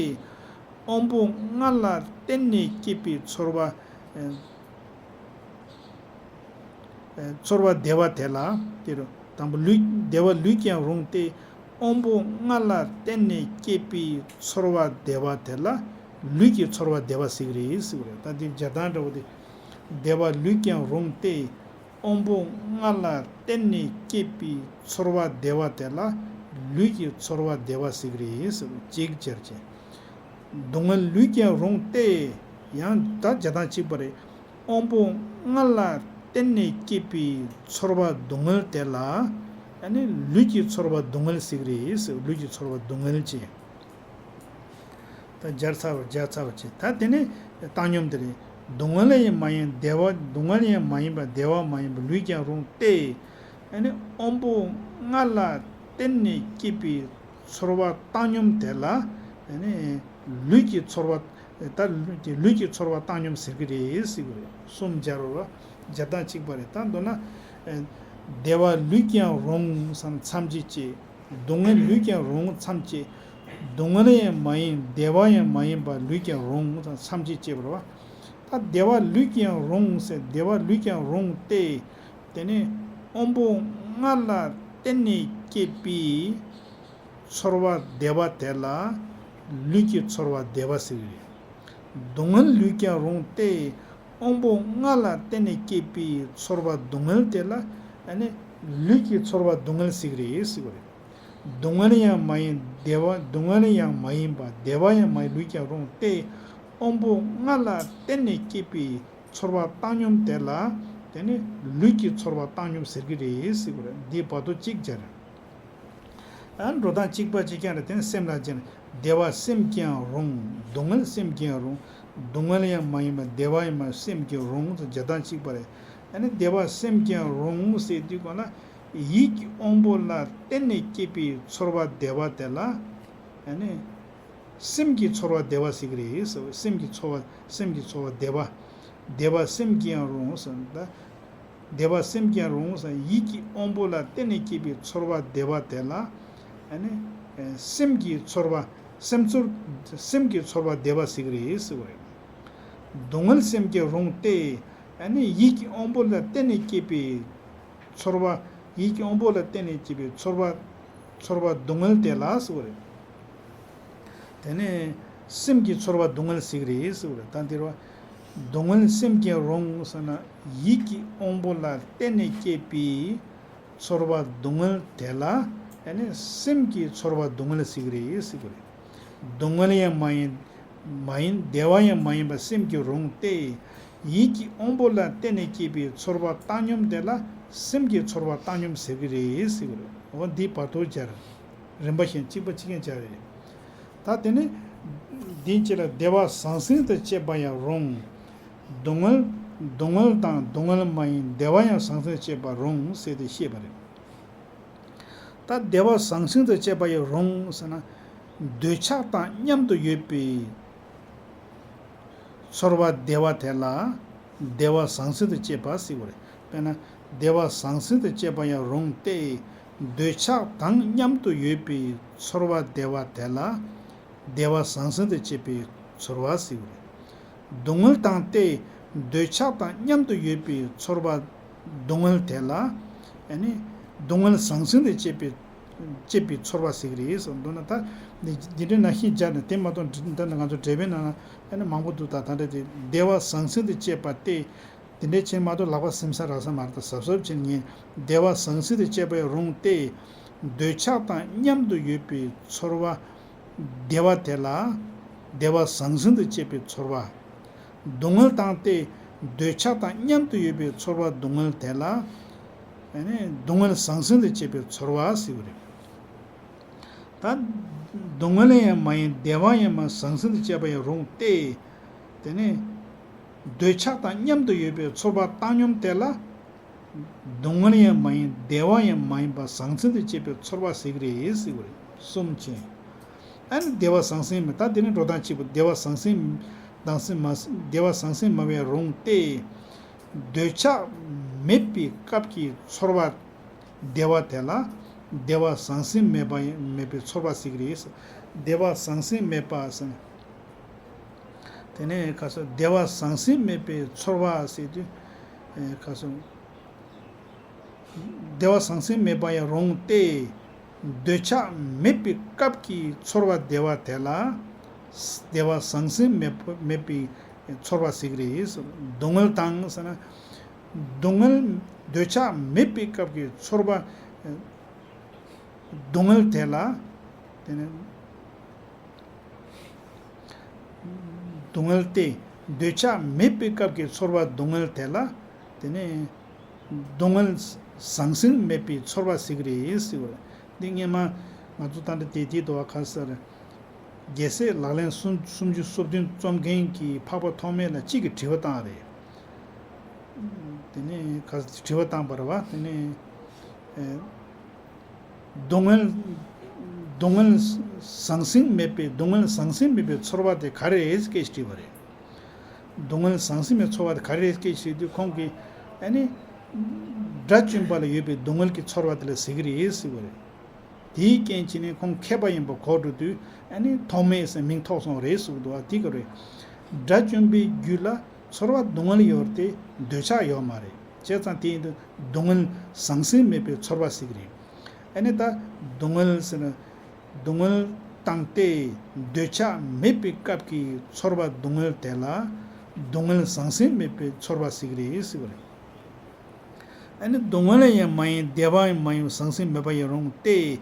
དབང་པོ་ལྔ་ལ་བརྟེན་ནས་སྐྱེས་པའི་ཚོར་བ། ཚོར་བ་བདེ་བ་དེ་ལ། དེ་རུ་དང་པོ་ལུས་བདེ་བ་ལུས་ཀྱང་རུང་སྟེ། དབང་པོ་ལྔ་ལ་བརྟེན་ནས་སྐྱེས་པའི་ཚོར་བ་བདེ་བ་དེ་ལ་ལུས་ཀྱི་ཚོར་བ་བདེ་བ་ཟེར་གི་རེད་ཟེར་གི་རེད། ད་འདི་སྦྱར་སྟངས་འདྲ་བོ་དེ། བདེ་བ་ལུས་ཀྱང་རུང་སྟེ། དབང་པོ་ལྔ་ལ་བརྟེན་ནས་སྐྱེས་པའི་ཚོར་བ་བདེ་བ་དེ་ལ་ལུས་ཀྱི་ཚོར་བ་བདེ་བ་ཟེར་གི་རེད་ཟེར་གཅིག་སྦྱར་བྱས། སྡུག་བསྔལ་ལུས་ཀྱང་རུང་སྟེ། ཡང་ད་སྦྱར་སྟངས་གཅིག་པ་རེད། དབང་པོ་ལྔ་ལ་བརྟེན་ནས་སྐྱེས་པའི་ཚོར་བ་སྡུག་བསྔལ་དེ་ལ། ཨ་ནི་ལུས་ཀྱི་ཚོར་བ་སྡུག་བསྔལ་ཟེར་གི་རེད་ཟེར། ལུས་ཀྱི་ཚོར་བ་སྡུག་བསྔལ་ཅེས། ད་སྦྱར་ཚར་བ་སྦྱར་ཚར་བ་བྱས། ད་དེ་ནི་བཏང་སྙོམས་དེ་རེད། སྡུག་བསྔལ་ཡང་མ་ཡིན་བདེ་བ། སྡུག་བསྔལ་ཡང་མ་ཡིན་པ་བདེ་བ་མ་ཡིན་པ་ལུས་ཀྱང་རུང་སྟེ། ཨ་ནི་དབང་པོ་ལྔ་ལ་བརྟེན་ནས་སྐྱེས་པའི་ཚོར་བ་བཏང་སྙོམས་དེ་ལ། ཨ་ནི་ལུས་ཀྱི་ཚོར་བ། ད་ལུས་ཀྱི་ལུས་ཀྱི་ཚོར་བ་བཏང་སྙོམས་ཟེར་གི་རེད་ཟེར་གི་རེད། གསུམ་སྦྱར་བ་སྦྱར་སྟངས་གཅིག་པ་རེད། ད་མདོར་ན། བདེ་བ་ལུས་ཀྱང་རུང་བསམ་མཚམས་གཅིག་བཅད། སྡུག་བསྔལ་ལུས་ཀྱང་རུང་མཚམས་བཅད། སྡུག་བསྔལ་ཡང་མ་ཡིན་བདེ་བ་ཡང་མ་ཡིན་པ་ལུས་ཀྱང་རུང་བསམ་མཚམས་གཅིག་བཅད་པ་རེད་བ། ད་བདེ་བ་ལུས་ཀྱང་རུང་ཟེར་བདེ་བ་ལུས་ཀྱང་རུང་སྟེ། དེ་ནས་དབང་པོ་ལྔ་ལ་བརྟེན་ནས་སྐྱེས་པའི་ཚོར་བ་བདེ་བ་དེ་ལ་ལུས་ཀྱི་ཚོར་བ་བདེ་བ་ཟེར་གི་རེད། སྡུག་བསྔལ་ལུས་ཀྱང་རུང་སྟེ། དབང་པོ་ལྔ་ལ་བརྟེན་ནས་སྐྱེས་པའི་ཚོར་བ་སྡུག་བསྔལ་དེ་ལ་ཨ་ནི་ལུས་ཀྱི་ཚོར་བ་སྡུག་བསྔལ་ཟེར་གི་རེད་ཟེར་གི་རེད། སྡུག་བསྔལ་ཡང་མ་ཡིན་བདེ་བ། སྡུག་བསྔལ་ཡང་མ་ཡིན་པ་བདེ་བ་ཡང་མ་ཡིན་ལུས་ཀྱང་རུང་སྟེ། དབང་པོ་ལྔ་ལ་བརྟེན་ནས་སྐྱེས་པའི་ཚོར་བ་བཏང་སྙོམས་དེ་ལ་དེ་ནི་ལུས་ཀྱི་ཚོར་བ་བཏང་སྙོམས་ཟེར་གི་རེད་ཟེར་གི་རེད། འདིའི་བར་དུ་གཅིག་སྦྱར། ཨ་འགྲོ་སྟངས་གཅིག་པ་གཅིག་རྐྱང་རེད། དེ་ནི་སེམས་ལ་སྦྱར། བདེ་བ་སེམས་ཀྱང་རུང་། སྡུག་བསྔལ་སེམས་ཀྱང་རུང་། སྡུག་བསྔལ་ཡང་མ་ཡིན་པ་བདེ་བ་ཡང་མ་སེམས་ཀྱང་རུང་ཟེར་སྦྱར་སྟངས་གཅིག་པ་རེད། ཨ་ནི་བདེ་བ་སེམས་ཀྱང་རུང་ཟེར་དུས་གང་ལ་ཡིད་ཀྱི་དབང་པོ་ལ་བརྟེན་ནས་སྐྱེས་པའི་ཚོར་བ་བདེ་བ་དེ་ལ་ཨ་ནི། སེམས་ཀྱི་ཚོར་བ་བདེ་བ་ཟེར་གི་རེད་ཟེར། སེམས་ཀྱི་ཚོར་བ་སེམས་ཀྱི་ཚོར་བ་བདེ་བ། བདེ་བ་སེམས་ཀྱང་རུང་ཟེར་ད། བདེ་བ་སེམས་ཀྱང་རུང་ཟེར་ཡིད་ཀྱི་དབང་པོ་ལ་བརྟེན་ནས་སྐྱེས་པའི་ཚོར་བ་བདེ་བ་དེ་ལ། ཨ་ནི། སེམས་ཀྱི་ཚོར་བ་སེམས་ཚོར་སེམས་ཀྱི་ཚོར་བ་བདེ་བ་ཟེར་གི་རེད་ཟེར་བ་རེད། སྡུག་བསྔལ་སེམས་ཀྱི་རུང་སྟེ། ཨ་ནི་ཡིད་ཀྱི་དབང་པོ་ལ་བརྟེན་ནས་སྐྱེས་པའི་ཚོར་བ། ཡིད་ཀྱི་དབང་པོ་ལ་བརྟེན་ནས་སྐྱེས་པའི་ཚོར་བ། ཚོར་བ་སྡུག་བསྔལ་དེ་ལ་ཟེར་བ་རེད། དེ་ནས་སེམས་ཀྱི་ཚོར་བ་སྡུག་བསྔལ་ཟེར་གྱི་རེད་ཟེར་བ་རེད། ད་འདིར་བ། སྡུག་བསྔལ་སེམས་ཀྱི་རུང་ཟེར་ན། ཡིད་ཀྱི་དབང་པོ་ལ་བརྟེན་ནས་སྐྱེས་པའི་ཚོར་བ་སྡུག་བསྔལ་དེ་ལ། ཨ་ནི་སེམས་ཀྱི་ཚོར་བ་སྡུག་བསྔལ་ཟེར་གྱི་རེད་ཟེར་གྱི་རེད། སྡུག་བསྔལ་ཡང་མ་ཡིན། མ་ཡིན། བདེ་བ་ཡང་མ་ཡིན་པ་སེམས་ཀྱི་རུང་སྟེ། ཡིད་ཀྱི་དབང་པོ་ལ་བརྟེན་ནས་སྐྱེས་པའི་ཚོར་བ་བཏང་སྙོམས་དེ་ལ་སེམས་ཀྱི་ཚོར་བ་བཏང་སྙོམས་ཟེར་གྱི་རེད་ཟེར་གྱི་རེད། འོ་འདི་བར་དོ་སྦྱར། རིམ་པ་བཞིན་གཅིག་པ་གཅིག་རྐྱང་སྦྱར་རེད། ད་དེ་ནི། འདིའི་རྗེས་ལ་བདེ་བ་ཟང་ཟིང་དུ་སྐྱེས་པ་ཡང་རུང་། སྡུག་བསྔལ། སྡུག་བསྔལ་དང་སྡུག་བསྔལ་མ་ཡིན་བདེ་བ་ཡང་ཟང་ཟིང་དུ་སྐྱེས་པ་རུང་ཟེར་ཏེ་བཤད་པ་རེད། ད་བདེ་བ་ཟང་ཟིང་དུ་སྐྱེས་པ་ཡང་རུང་ཟེར་ན། འདོད་ཆགས་དང་མཉམ་དུ་ཡོད་པའི་ཚོར་བ་བདེ་བ་དེ་ལ་བདེ་བ་ཟང་ཟིང་དུ་སྐྱེས་པ་ཟེར་བ་རེད། དཔེར་ན། བདེ་བ་ཟང་ཟིང་དུ་སྐྱེས་པ་ཡང་རུང་སྟེ། འདོད་ཆགས་དང་མཉམ་དུ་ཡོད་པའི་ཚོར་བ་བདེ་བ་དེ་ལ་བདེ་བ་ཟང་ཟིང་དུ་སྐྱེས་པའི་ཚོར་བ་ཟེར་བ་རེད། སྡུག་བསྔལ་དང་སྟེ། འདོད་ཆགས་དང་མཉམ་དུ་ཡོད་པའི་ཚོར་བ་སྡུག་བསྔལ་དེ་ལ། ཨ་ནི། སྡུག་བསྔལ་ཟང་ཟིང་དུ་སྐྱེས་པའི། སྐྱེས་པའི་ཚོར་བ་ཟེར་གྱི་རེད་ཟེར་འདུག་ན། ད་འདི་འདྲའི་ནང་བཞིན་སྦྱར་ནས། དེ་མ་གཏོགས་འདི་ནི་ང་ཚོ་འགྲེལ་པའི་ནང་ན་ཨ་ནི་མང་པོ་འདུག་ད་ད་འདྲ་དེ་བདེ་བ་ཟང་ཟིང་དུ་སྐྱེས་པ་སྟེ། དེ་འདྲའི་ཕྱིར་མ་གཏོགས་ལག་པ་སིམ་ས་རག་ས་མ་རེད། ད་གཟབ་གཟབ་བྱས་ནས་ཉན། བདེ་བ་ཟང་ཟིང་དུ་སྐྱེས་པ་ཡང་རུང་སྟེ། འདོད་ཆགས་དང་མཉམ་དུ་ཡོད་པའི་ཚོར་བ་བདེ་བ་དེ་ལ་བདེ་བ་ཟང་ཟིང་དུ་སྐྱེས་པའི་ཚོར་བ། སྡུག་བསྔལ་དང་སྟེ། འདོད་ཆགས་དང་མཉམ་དུ་ཡོད་པའི་ཚོར་བ་སྡུག་བསྔལ་དེ་ལ། ཨ་ནི་སྡུག་བསྔལ་ཟང་ཟིང་དུ་སྐྱེས་པའི་ཚོར་བ་ཟེར་བ་རེད། ད་སྡུག་བསྔལ་ཡང་མ་ཡིན་བདེ་བ་ཡང་མ་ཡིན་ཟང་ཟིང་དུ་སྐྱེས་པ་ཡང་རུང་སྟེ། དེ་ནས་འདོད་ཆགས་དང་མཉམ་དུ་ཡོད་པའི་ཚོར་བ་བཏང་སྙོམས་དེ་ལ། སྡུག་བསྔལ་ཡང་མ་ཡིན་བདེ་བ་ཡང་མ་ཡིན་པ་ཟང་ཟིང་དུ་སྐྱེས་པའི་ཚོར་བ་ཟེར་གྱི་རེད་ཟེར་བ་རེད། གསུམ་བྱས། ཨ་ནི་བདེ་བ་ཟང་ཟིང་མེད། ད་དེ་ནི་འགྲོ་སྟངས་གཅིག་པུ། བདེ་བ་ཟང་ཟིང་། ཟང་ཟིང་མ། བདེ་བ་ཟང་ཟིང་མེད་པ་ཡང་རུང་སྟེ། འདོད་ཆགས་མེད་པའི་སྐབས་ཀྱི་ཚོར་བ་བདེ་བ་དེ་ལ་བདེ་བ་ཟང་ཟིང་མེད་པ་ཡང་མེད་པའི་ཚོར་བ་ཟེར་གྱི་རེད། བདེ་བ་ཟང་ཟིང་མེད་པ་ཟེར་ན། དེ་ནས་ཁ་སང་བདེ་བ་ཟང་ཟིང་མེད་པའི་ཚོར་བ་ཟེར་དུས། ཨེ། ཁ་སང་བདེ་བ་ཟང་ཟིང་མེད་པ་ཡང་རུང་སྟེ། འདོད་ཆགས་མེད་པའི་སྐབས་ཀྱི་ཚོར་བ་བདེ་བ་དེ་ལ་བདེ་བ་ཟང་ཟིང་མེད་པ། མེད་པའི་ཚོར་བ་ཟེར་གྱི་རེད། སྡུག་བསྔལ་དང་ཟེར་ན། སྡུག་བསྔལ། འདོད་ཆགས་མེད་པའི་སྐབས་ཀྱི་ཚོར་བ། སྡུག་བསྔལ་དེ་ལ། དེ་ནས། སྡུག་བསྔལ་ཏེ། འདོད་ཆགས་མེད་པའི་སྐབས་ཀྱི་ཚོར་བ་སྡུག་བསྔལ་དེ་ལ། དེ་ནས། སྡུག་བསྔལ་ཟང་ཟིང་མེད་པའི་ཚོར་བ་ཟེར་གྱི་རེད་ཟེར་བ་རེད། འདི་སྔོན་མ་ང་ཚོ་ད་ལྟ་དེ་དེ་དོ་བ་ཁ་སར། རྒྱལ་སྲས་ལག་ལེན་སུམ་སུམ་ཅུ་སོ་བདུན་རྩོམ་མཁན་གྱི་འཕགས་པ་ཐོགས་མེད་ལ་གཅིག་གིས་དྲི་བ་བཏང་རེད། དེ་ནས་ཁ་དྲི་བ་བཏང་པ་རེད་བ། དེ་ནས། ཨེ། སྡུག་བསྔལ། སྡུག་བསྔལ་ཟང་ཟིང་མེད་པའི། སྡུག་བསྔལ་ཟང་ཟིང་མེད་པའི་ཚོར་བ་དེ་ག་རེ་རེད་ཟེར་སྐད་ཅིག་དྲིས་པ་རེད། སྡུག་བསྔལ་ཟང་ཟིང་མེད་ཚོར་བ་དེ་ག་རེ་རེད་སྐད་ཅིག་དྲིས་དུས་ཁོང་གིས། ཨ་ནི། དགྲ་བཅོམ་པ་ལ་ཡོད་པའི་སྡུག་བསྔལ་གྱི་ཚོར་བ་དེ་ལ་ཟེར་གྱི་རེད་ཟེར་བ་རེད། དེའི་རྐྱེན་བྱས་ནས་ཁོང་མཁས་པ་ཡིན་པ་གོ་འགྲོ་དུས། ཨ་ནི་ཐོགས་མེད་ཟེར་མིང་ཐོགས་སོང་རེད་ཟེར་གྱི་འདུག་བ། དེ་ག་རེད། དགྲ་བཅོམ་པའི་རྒྱུད་ལ་ཚོར་བ་སྡུག་བསྔལ་ཡོད་རེད་དེ། འདོད་ཆགས་ཡོད་མ་རེད། བྱས་ཙང་དེ་ཡིན་དུས་སྡུག་བསྔལ་ཟང་ཟིང་མེད་པའི་ཚོར་བ་ཟེར་གྱི་རེད། ཨ་ནི་ད་སྡུག་བསྔལ་ཟེར་ན། སྡུག་བསྔལ་དང་སྟེ། འདོད་ཆགས་མེད་པའི་སྐབས་ཀྱི་ཚོར་བ་སྡུག་བསྔལ་དེ་ལ་སྡུག་བསྔལ་ཟང་ཟིང་མེད་པའི་ཚོར་བ་ཟེར་གྱི་རེད་ཟེར་བ་རེད། ཨ་ནི་སྡུག་བསྔལ་ཡང་མ་ཡིན་བདེ་བ་ཡང་མ་ཡིན་ཟང་ཟིང་མེད་པ་ཡང་རུང་སྟེ།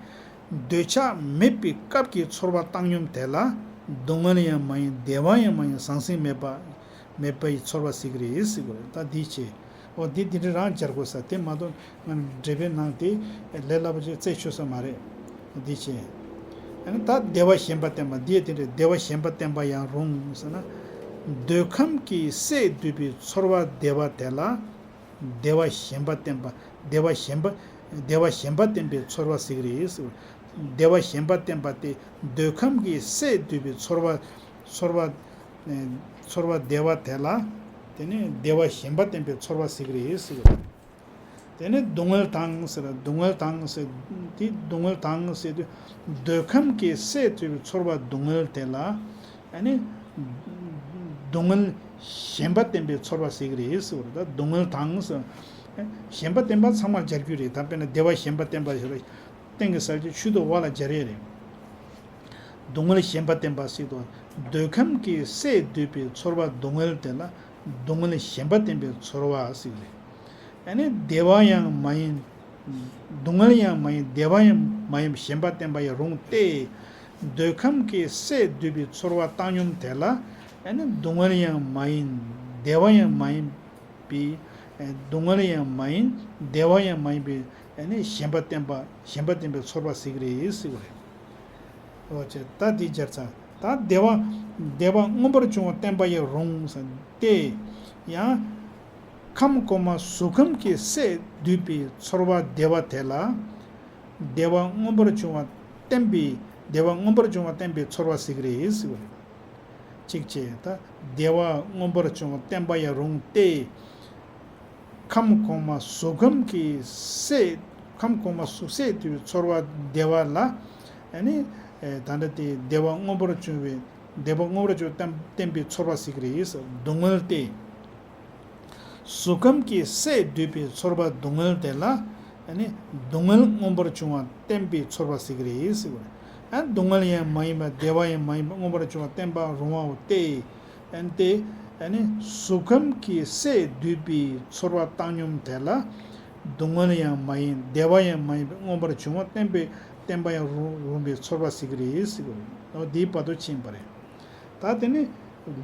འདོད་ཆགས་མེད་པའི་སྐབས་ཀྱི་ཚོར་བ་བཏང་སྙོམས་དེ་ལ་སྡུག་བསྔལ་ཡང་མ་ཡིན་བདེ་བ་ཡང་མ་ཡིན་ཟང་ཟིང་མེད་པ། མེད་པའི་ཚོར་བ་ཟེར་གྱི་རེད་ཟེར་གྱི་རེད། ད་འདི་བྱས། འོ་འདི་འདི་འདྲ་རང་སྦྱར་དགོས་ས། དེ་མ་གཏོགས་ང་འགྲེལ་པའི་ནང་དེ་ལས་སླ་པོ་ཅིག་རྩད་ཆོད་ས་མ་རེད། འདི་བྱས། ཨ་ནི་ད་བདེ་བ་ཞེན་པ་བསྟེན་པ། འདི་ཡང་དེ་འདྲ། བདེ་བ་ཞེན་པ་བསྟེན་པ་ཡང་རུང་ཟེར་ན། འདོད་ཁམས་ཀྱི་སས་བསྡུས་པའི་ཚོར་བ་བདེ་བ་དེ་ལ། བདེ་བ་ཞེན་པ་བསྟེན་པ། བདེ་བ་ཞེན་པ། བདེ་བ་ཞེན་པ་བསྟེན་པའི་ཚོར་བ་ཟེར་གྱི་རེད་ཟེར། བདེ་བ་ཞེན་པ་བསྟེན་པ་སྟེ། འདོད་ཁམས་ཀྱི་སས་བསྡུས་པའི་ཚོར་བ། ཚོར་བ། ཚོར་བ་བདེ་བ་དེ་ལ། དེ་ནི་བདེ་བ་ཞེན་པ་བསྟེན་པའི་ཚོར་བ་ཟེར་གྱི་རེད་ཟེར། དེ་ནི་སྡུག་བསྔལ་དང་ཟེར། སྡུག་བསྔལ་དང་ཟེར། དེ་སྡུག་བསྔལ་དང་ཟེར་དུས། འདོད་ཁམས་ཀྱི་སས་བསྡུས་པའི་ཚོར་བ་སྡུག་བསྔལ་དེ་ལ། ཨ་ནི། སྡུག་བསྔལ་ཞེན་པ་བརྟན་པའི་ཚོར་བ་ཟེར་གི་རེད་ཟེར་བ་རེད། ད་སྡུག་བསྔལ་དང་ཟེར། ཞེན་པ་བརྟན་པ་ཚང་མར་སྦྱར་རྒྱུ་རེད། ད་དཔེར་ན་བདེ་བ་ཞེན་པ་བརྟན་པ་ཞེས་པ་སྟེང་གི་ས་ཆ་ཆུ་དང་འོག་ལ་སྦྱར་ཡས་རེད། སྡུག་བསྔལ་ཞེན་པ་བརྟན་པ་ཟེར་དུས། འདོད་ཁམས་ཀྱི་སས་བསྡུས་པའི་ཚོར་བ་སྡུག་བསྔལ་དེ་ལ་སྡུག་བསྔལ་ཞེན་པ་བརྟན་པའི་ཚོར་བ་ཟེར་གི་རེད། ཨ་ནི་བདེ་བ་ཡང་མ་ཡིན། སྡུག་བསྔལ་ཡང་མ་ཡིན། བདེ་བ་ཡང་མ་ཡིན་པའི་ཞེན་པ་བརྟན་པ་ཡང་རུང་སྟེ། འདོད་ཁམས་ཀྱི་སས་བསྡུས་པའི་ཚོར་བ་བཏང་སྙོམས་དེ་ལ། ཨ་ནི་སྡུག་བསྔལ་ཡང་མ་ཡིན། བདེ་བ་ཡང་མ་ཡིན་པའི། ཨ། སྡུག་བསྔལ་ཡང་མ་ཡིན། བདེ་བ་ཡང་མ་ཡིན་པའི། ཨ་ནི་ཞེན་པ་བརྟན་པ། ཞེན་པ་བརྟན་པའི་ཚོར་བ་ཟེར་གི་རེད་ཟེར་བ་རེད། འོ་ཅེ། ད་འདི་སྦྱར་ཚར། ད་བདེ་བ། བདེ་བ་མངོན་པར་བྱུང་བ་བརྟན་པ་ཡང་རུང་ཟེར་ཏེ། ཡང་། ཁམས་གོང་མ་གཟུགས་ཁམས་ཀྱི་སས་བསྡུས་པའི་ཚོར་བ་བདེ་བ་དེ་ལ། བདེ་བ་མངོན་པར་བྱུང་བ་བརྟན་པའི། བདེ་བ་མངོན་པར་བྱུང་བ་བརྟན་པའི་ཚོར་བ་ཟེར་གི་རེད་ཟེར་བ་རེད། གཅིག་བྱས། ད་བདེ་བ་མངོན་པར་བྱུང་བ་བརྟན་པ་ཡང་རུང་སྟེ། ཁམས་གོང་མ་གཟུགས་ཁམས་ཀྱི་སས། ཁམས་གོང་མ་གཟུགས་སས་བསྡུས་པའི་ཚོར་བ་བདེ་བ་ལ། ཨ་ནི། ཨེ། ད་ལྟ་དེ་བདེ་བ་མངོན་པར་བྱུང་བའི། བདེ་བ་མངོན་པར་བྱུང་བརྟན། བརྟན་པའི་ཚོར་བ་ཟེར་གི་རེད། སྡུག་བསྔལ་ཏེ། གཟུགས་ཁམས་ཀྱི་སས་བསྡུས་པའི་ཚོར་བ་སྡུག་བསྔལ་དེ་ལ། ཨ་ནི་སྡུག་བསྔལ་མངོན་པར་བྱུང་བ་བརྟན་པའི་ཚོར་བ་ཟེར་གི་རེད་ཟེར་བ་རེད། ཨ། སྡུག་བསྔལ་ཡང་མ་ཡིན་པ། བདེ་བ་ཡང་མ་ཡིན་པ་མངོན་པར་བྱུང་བ་བརྟན་པ་རུང་བའོ་སྟེ། ཨ་ནི་དེ། ཨ་ནི་གཟུགས་ཁམས་ཀྱི་སས་བསྡུས་པའི་ཚོར་བ་བཏང་སྙོམས་དེ་ལ། སྡུག་བསྔལ་ཡང་མ་ཡིན། བདེ་བ་ཡང་མ་ཡིན་པའི་མངོན་པར་བྱུང་བ་བརྟན་པའི། བརྟན་པ་ཡང་རུང་། རུང་བའི་ཚོར་བ་ཟེར་གི་རེད་ཟེར་བ་རེད། འོ་འདིའི་བར་དུ་ཕྱིན་པ་རེད། ད་དེ་ནི་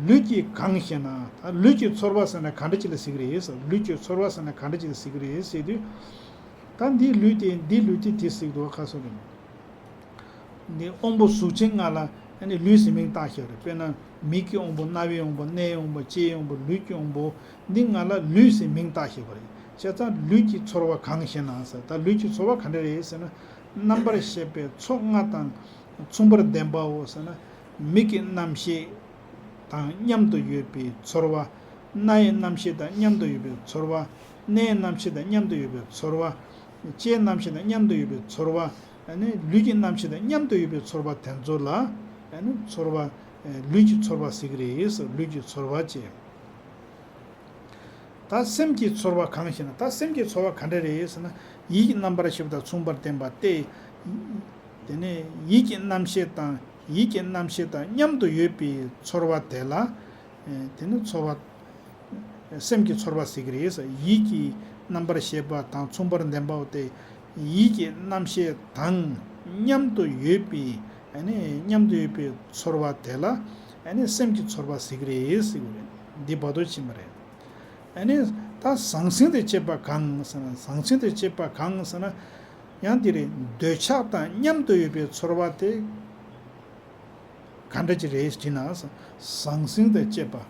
ལུས་ཀྱིས་གང་ཞེ་ན། ད་ལུས་ཀྱི་ཚོར་བ་ཟེར་ན་ག་འདྲ་ཅིག་ལ་ཟེར་གི་རེད་ཟེར། ལུས་ཀྱི་ཚོར་བ་ཟེར་ན་ག་འདྲ་ཅིག་ལ་ཟེར་གི་རེད་ཟེར་དུས། ད་འདིའི་ལུས་དེ། འདིའི་ལུས་དེ་དེ་ཟེར་གི་འདུག་ག་ཁ་སོ་རེད། འདི་དབང་པོ་གཟུགས་ཅན་ལྔ་ལ་ཨ་ནི་ལུས་ཟེར་མིང་བཏགས་བཞག་རེད། དཔེར་ན་མིག་གི་དབང་པོ། རྣ་བའི་དབང་པོ། སྣའི་དབང་པོ། ལྕེའི་དབང་པོ། ལུས་ཀྱི་དབང་པོ། འདི་ལྔ་ལ་ལུས་ཟེར་མིང་བཏགས་བཞག་པ་རེད། བྱས་ཙང་ལུས་ཀྱི་ཚོར་བ་གང་ཞེ་ན་ཟེར། ད་ལུས་ཀྱི་ཚོར་བ་ག་འདྲ་རེད་ཟེར་ན། རྣམ་པར་ཤེས་པའི་ཚོགས་ལྔ་དང་མཚུངས་པར་ལྡན་པའོ་ཟེར་ན། མིག་གི་རྣམ་ཤེས་དང་མཉམ་དུ་ཡོད་པའི་ཚོར་བ། རྣ་ཡི་རྣམ་ཤེས་དང་མཉམ་དུ་ཡོད་པའི་ཚོར་བ། སྣའི་རྣམ་ཤེས་དང་མཉམ་དུ་ཡོད་པའི་ཚོར་བ། ལྕེའི་རྣམ་ཤེས་དང་མཉམ་དུ་ཡོད་པའི་ཚོར་བ། ཨ་ནི་ལུས་ཀྱི་རྣམ་ཤེས་དང་མཉམ་དུ་ཡོད་པའི་ཚོར་བ་དེ་ཚོ་ལ། ཨ་ནི་ཚོར་བ། ལུས་ཀྱི་ཚོར་བ་ཟེར་གི་རེད། ལུས་ཀྱི་ཚོར་བ་བྱས། ད་སེམས་ཀྱི་ཚོར་བ་གང་ཞེ་ན། ད་སེམས་ཀྱི་ཚོར་བ་ག་འདྲ་རེད་ཟེར་ན། ཡིད་ཀྱི་རྣམ་པར་ཤེས་པ་དང་མཚུངས་པར་ལྡན་པ་སྟེ། དེ་ནས་ཡིད་ཀྱི་རྣམ་ཤེས་དང་། ཡིད་ཀྱི་རྣམ་ཤེས་དང་མཉམ་དུ་ཡོད་པའི་ཚོར་བ་དེ་ལ། ཨེ། དེ་ནི་ཚོར་བ། སེམས་ཀྱི་ཚོར་བ་ཟེར་གི་རེད། ཡིད་ཀྱི་རྣམ་པར་ཤེས་པ་དང་མཚུངས་པར་ལྡན་པའོ་སྟེ། ཡིད་ཀྱི་རྣམ་ཤེས་དང་མཉམ་དུ་ཡོད་པའི། ཨ་ནི་མཉམ་དུ་ཡོད་པའི་ཚོར་བ་དེ་ལ། ཨ་ནི་སེམས་ཀྱི་ཚོར་བ་ཟེར་གི་རེད་ཟེར་གི་རེད། འདི་བར་དུ་ཕྱིན་པ་རེད། ཨ་ནི་ད་ཟང་ཟིང་དང་བཅས་པ་གང་ཟེར་ན། ཟང་ཟིང་དང་བཅས་པ་གང་ཟེར་ན། ཡང་དེ་རེད། འདོད་ཆགས་དང་མཉམ་དུ་ཡོད་པའི་ཚོར་བ་དེ་ག་འདྲ་ཅིག་རེད་དྲིས་ན། ཟང་ཟིང་དང་བཅས་པ།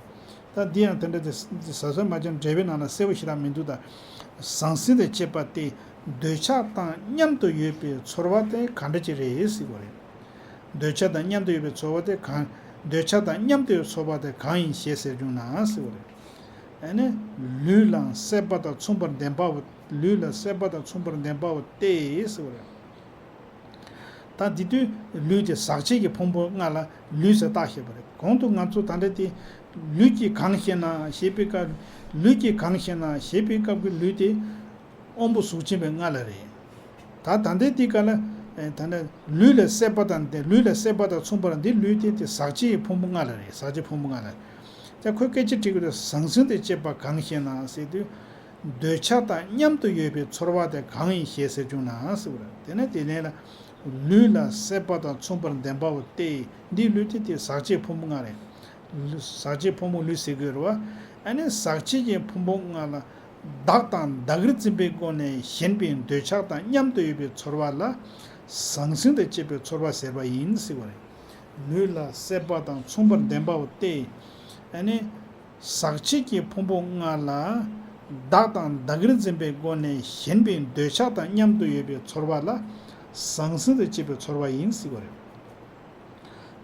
ད་འདི་ཡང་དེ་འདྲ་དེ་ཟ་ཟོས་མ་བྱས་འགྲེལ་པའི་ནང་ལ་གསལ་པོ་ཞེ་དྲག་མི་འདུག་ད་ཟང་ཟིང་དང་བཅས་པ་སྟེ། འདོད་ཆགས་དང་མཉམ་དུ་ཡོད་པའི་ཚོར་བ་དེ་ག་འདྲ་ཅིག་རེད་ཟེར་བ་རེད། འདོད་ཆགས་དང་མཉམ་དུ་ཡོད་པའི་ཚོར་བ་དེ་གང་། འདོད་ཆགས་དང་མཉམ་དུ་ཡོད་པའི་ཚོར་བ་དེ་གང་ཡིན་ཞེས་ཟེར་བྱུང་ན་ཟེར་བ་རེད། ཨ་ནི་ལུས་ལ་སྲེད་པ་དང་མཚུངས་པར་ལྡན་པའོ། ལུས་ལ་སྲེད་པ་དང་མཚུངས་པར་ལྡན་པའོ་སྟེ་ཟེར་བ་རེད། ད་འདི་དུས་ལུས་དེ་ཟག་བཅས་ཀྱི་ཕུང་པོ་ལྔ་ལ་ལུས་ཟེར་བཏགས་བཞག་པ་རེད། གོང་དུ་ང་ཚོ་ད་ལྟ་དེ་ལུས་ཀྱིས་གང་ཞེ་ན་ཞེས་པའི་སྐབས། ལུས་ཀྱིས་གང་ཞེ་ན་ཞེས་པའི་སྐབས་ཀྱི་ལུས་དེ་དབང་པོ་གཟུགས་ཅན་པའི་ལྔ་ལ་རེད། ད་ད་ལྟའི་འདི་ག་ལ། ཨེ། ད་ལྟ་ལུས་ལ་སྲེད་པ་དང་དེ། ལུས་ལ་སྲེད་པ་དང་མཚུངས་པར་འདི་ལུས་དེ་དེ་ཟག་བཅས་ཀྱི་ཕུང་པོ་ལྔ་ལ་རེད། ཟག་བཅས་ཕུང་པོ་ལྔ་ལ་རེད། ད་ཁོས་སྐད་ཆ་དྲིས་ཀྱི་འདུག་ཟང་ཟིང་དང་བཅས་པ་གང་ཞེ་ན་ཟེར་དུས། འདོད་ཆགས་དང་མཉམ་དུ་ཡོད་པའི་ཚོར་བ་དེ་གང་ཡིན་ཞེས་ཟེར་བྱུང་ན་ཟེར་བ་རེད། དེ་ནས་དེ་ལན་ལ། ལུས་ལ་སྲེད་པ་དང་མཚུངས་པར་ལྡན་པའོ་སྟེ། འདིའི་ལུས་དེ་དེ་ཟག་བཅས་ཕུང་པོ་ལྔ་རེད། ཟག་བཅས་ཕུང་པོ་ལུས་ཟེར་དགོས་རེད་བ། ཨ་ནི་ཟག་བཅས་ཀྱི་ཕུང་པོ་ལྔ་ལ་བདག་དང་བདག་གིར་འཛིན་པའི་སྒོ་ནས་ཞེན་པའི་འདོད་ཆགས་དང་མཉམ་དུ་ཡོད་པའི་ཚོར་བ་ལ་ཟང་ཟིང་དང་བཅས་པའི་ཚོར་བ་ཟེར་བ་ཡིན་ཟེར་བ་རེད། ལུས་ལ་སྲེད་པ་དང་མཚུངས་པར་ལྡན་པའོ་སྟེ། ཨ་ནི། ཟག་བཅས་ཀྱི་ཕུང་པོ་ལྔ་ལ་བདག་དང་བདག་གིར་འཛིན་པའི་སྒོ་ནས་ཞེན་པའི་འདོད་ཆགས་དང་མཉམ་དུ་ཡོད་པའི་ཚོར་བ་ལ་ཟང་ཟིང་དང་བཅས་པའི་ཚོར་བ་ཡིན་ཟེར་བ་རེད།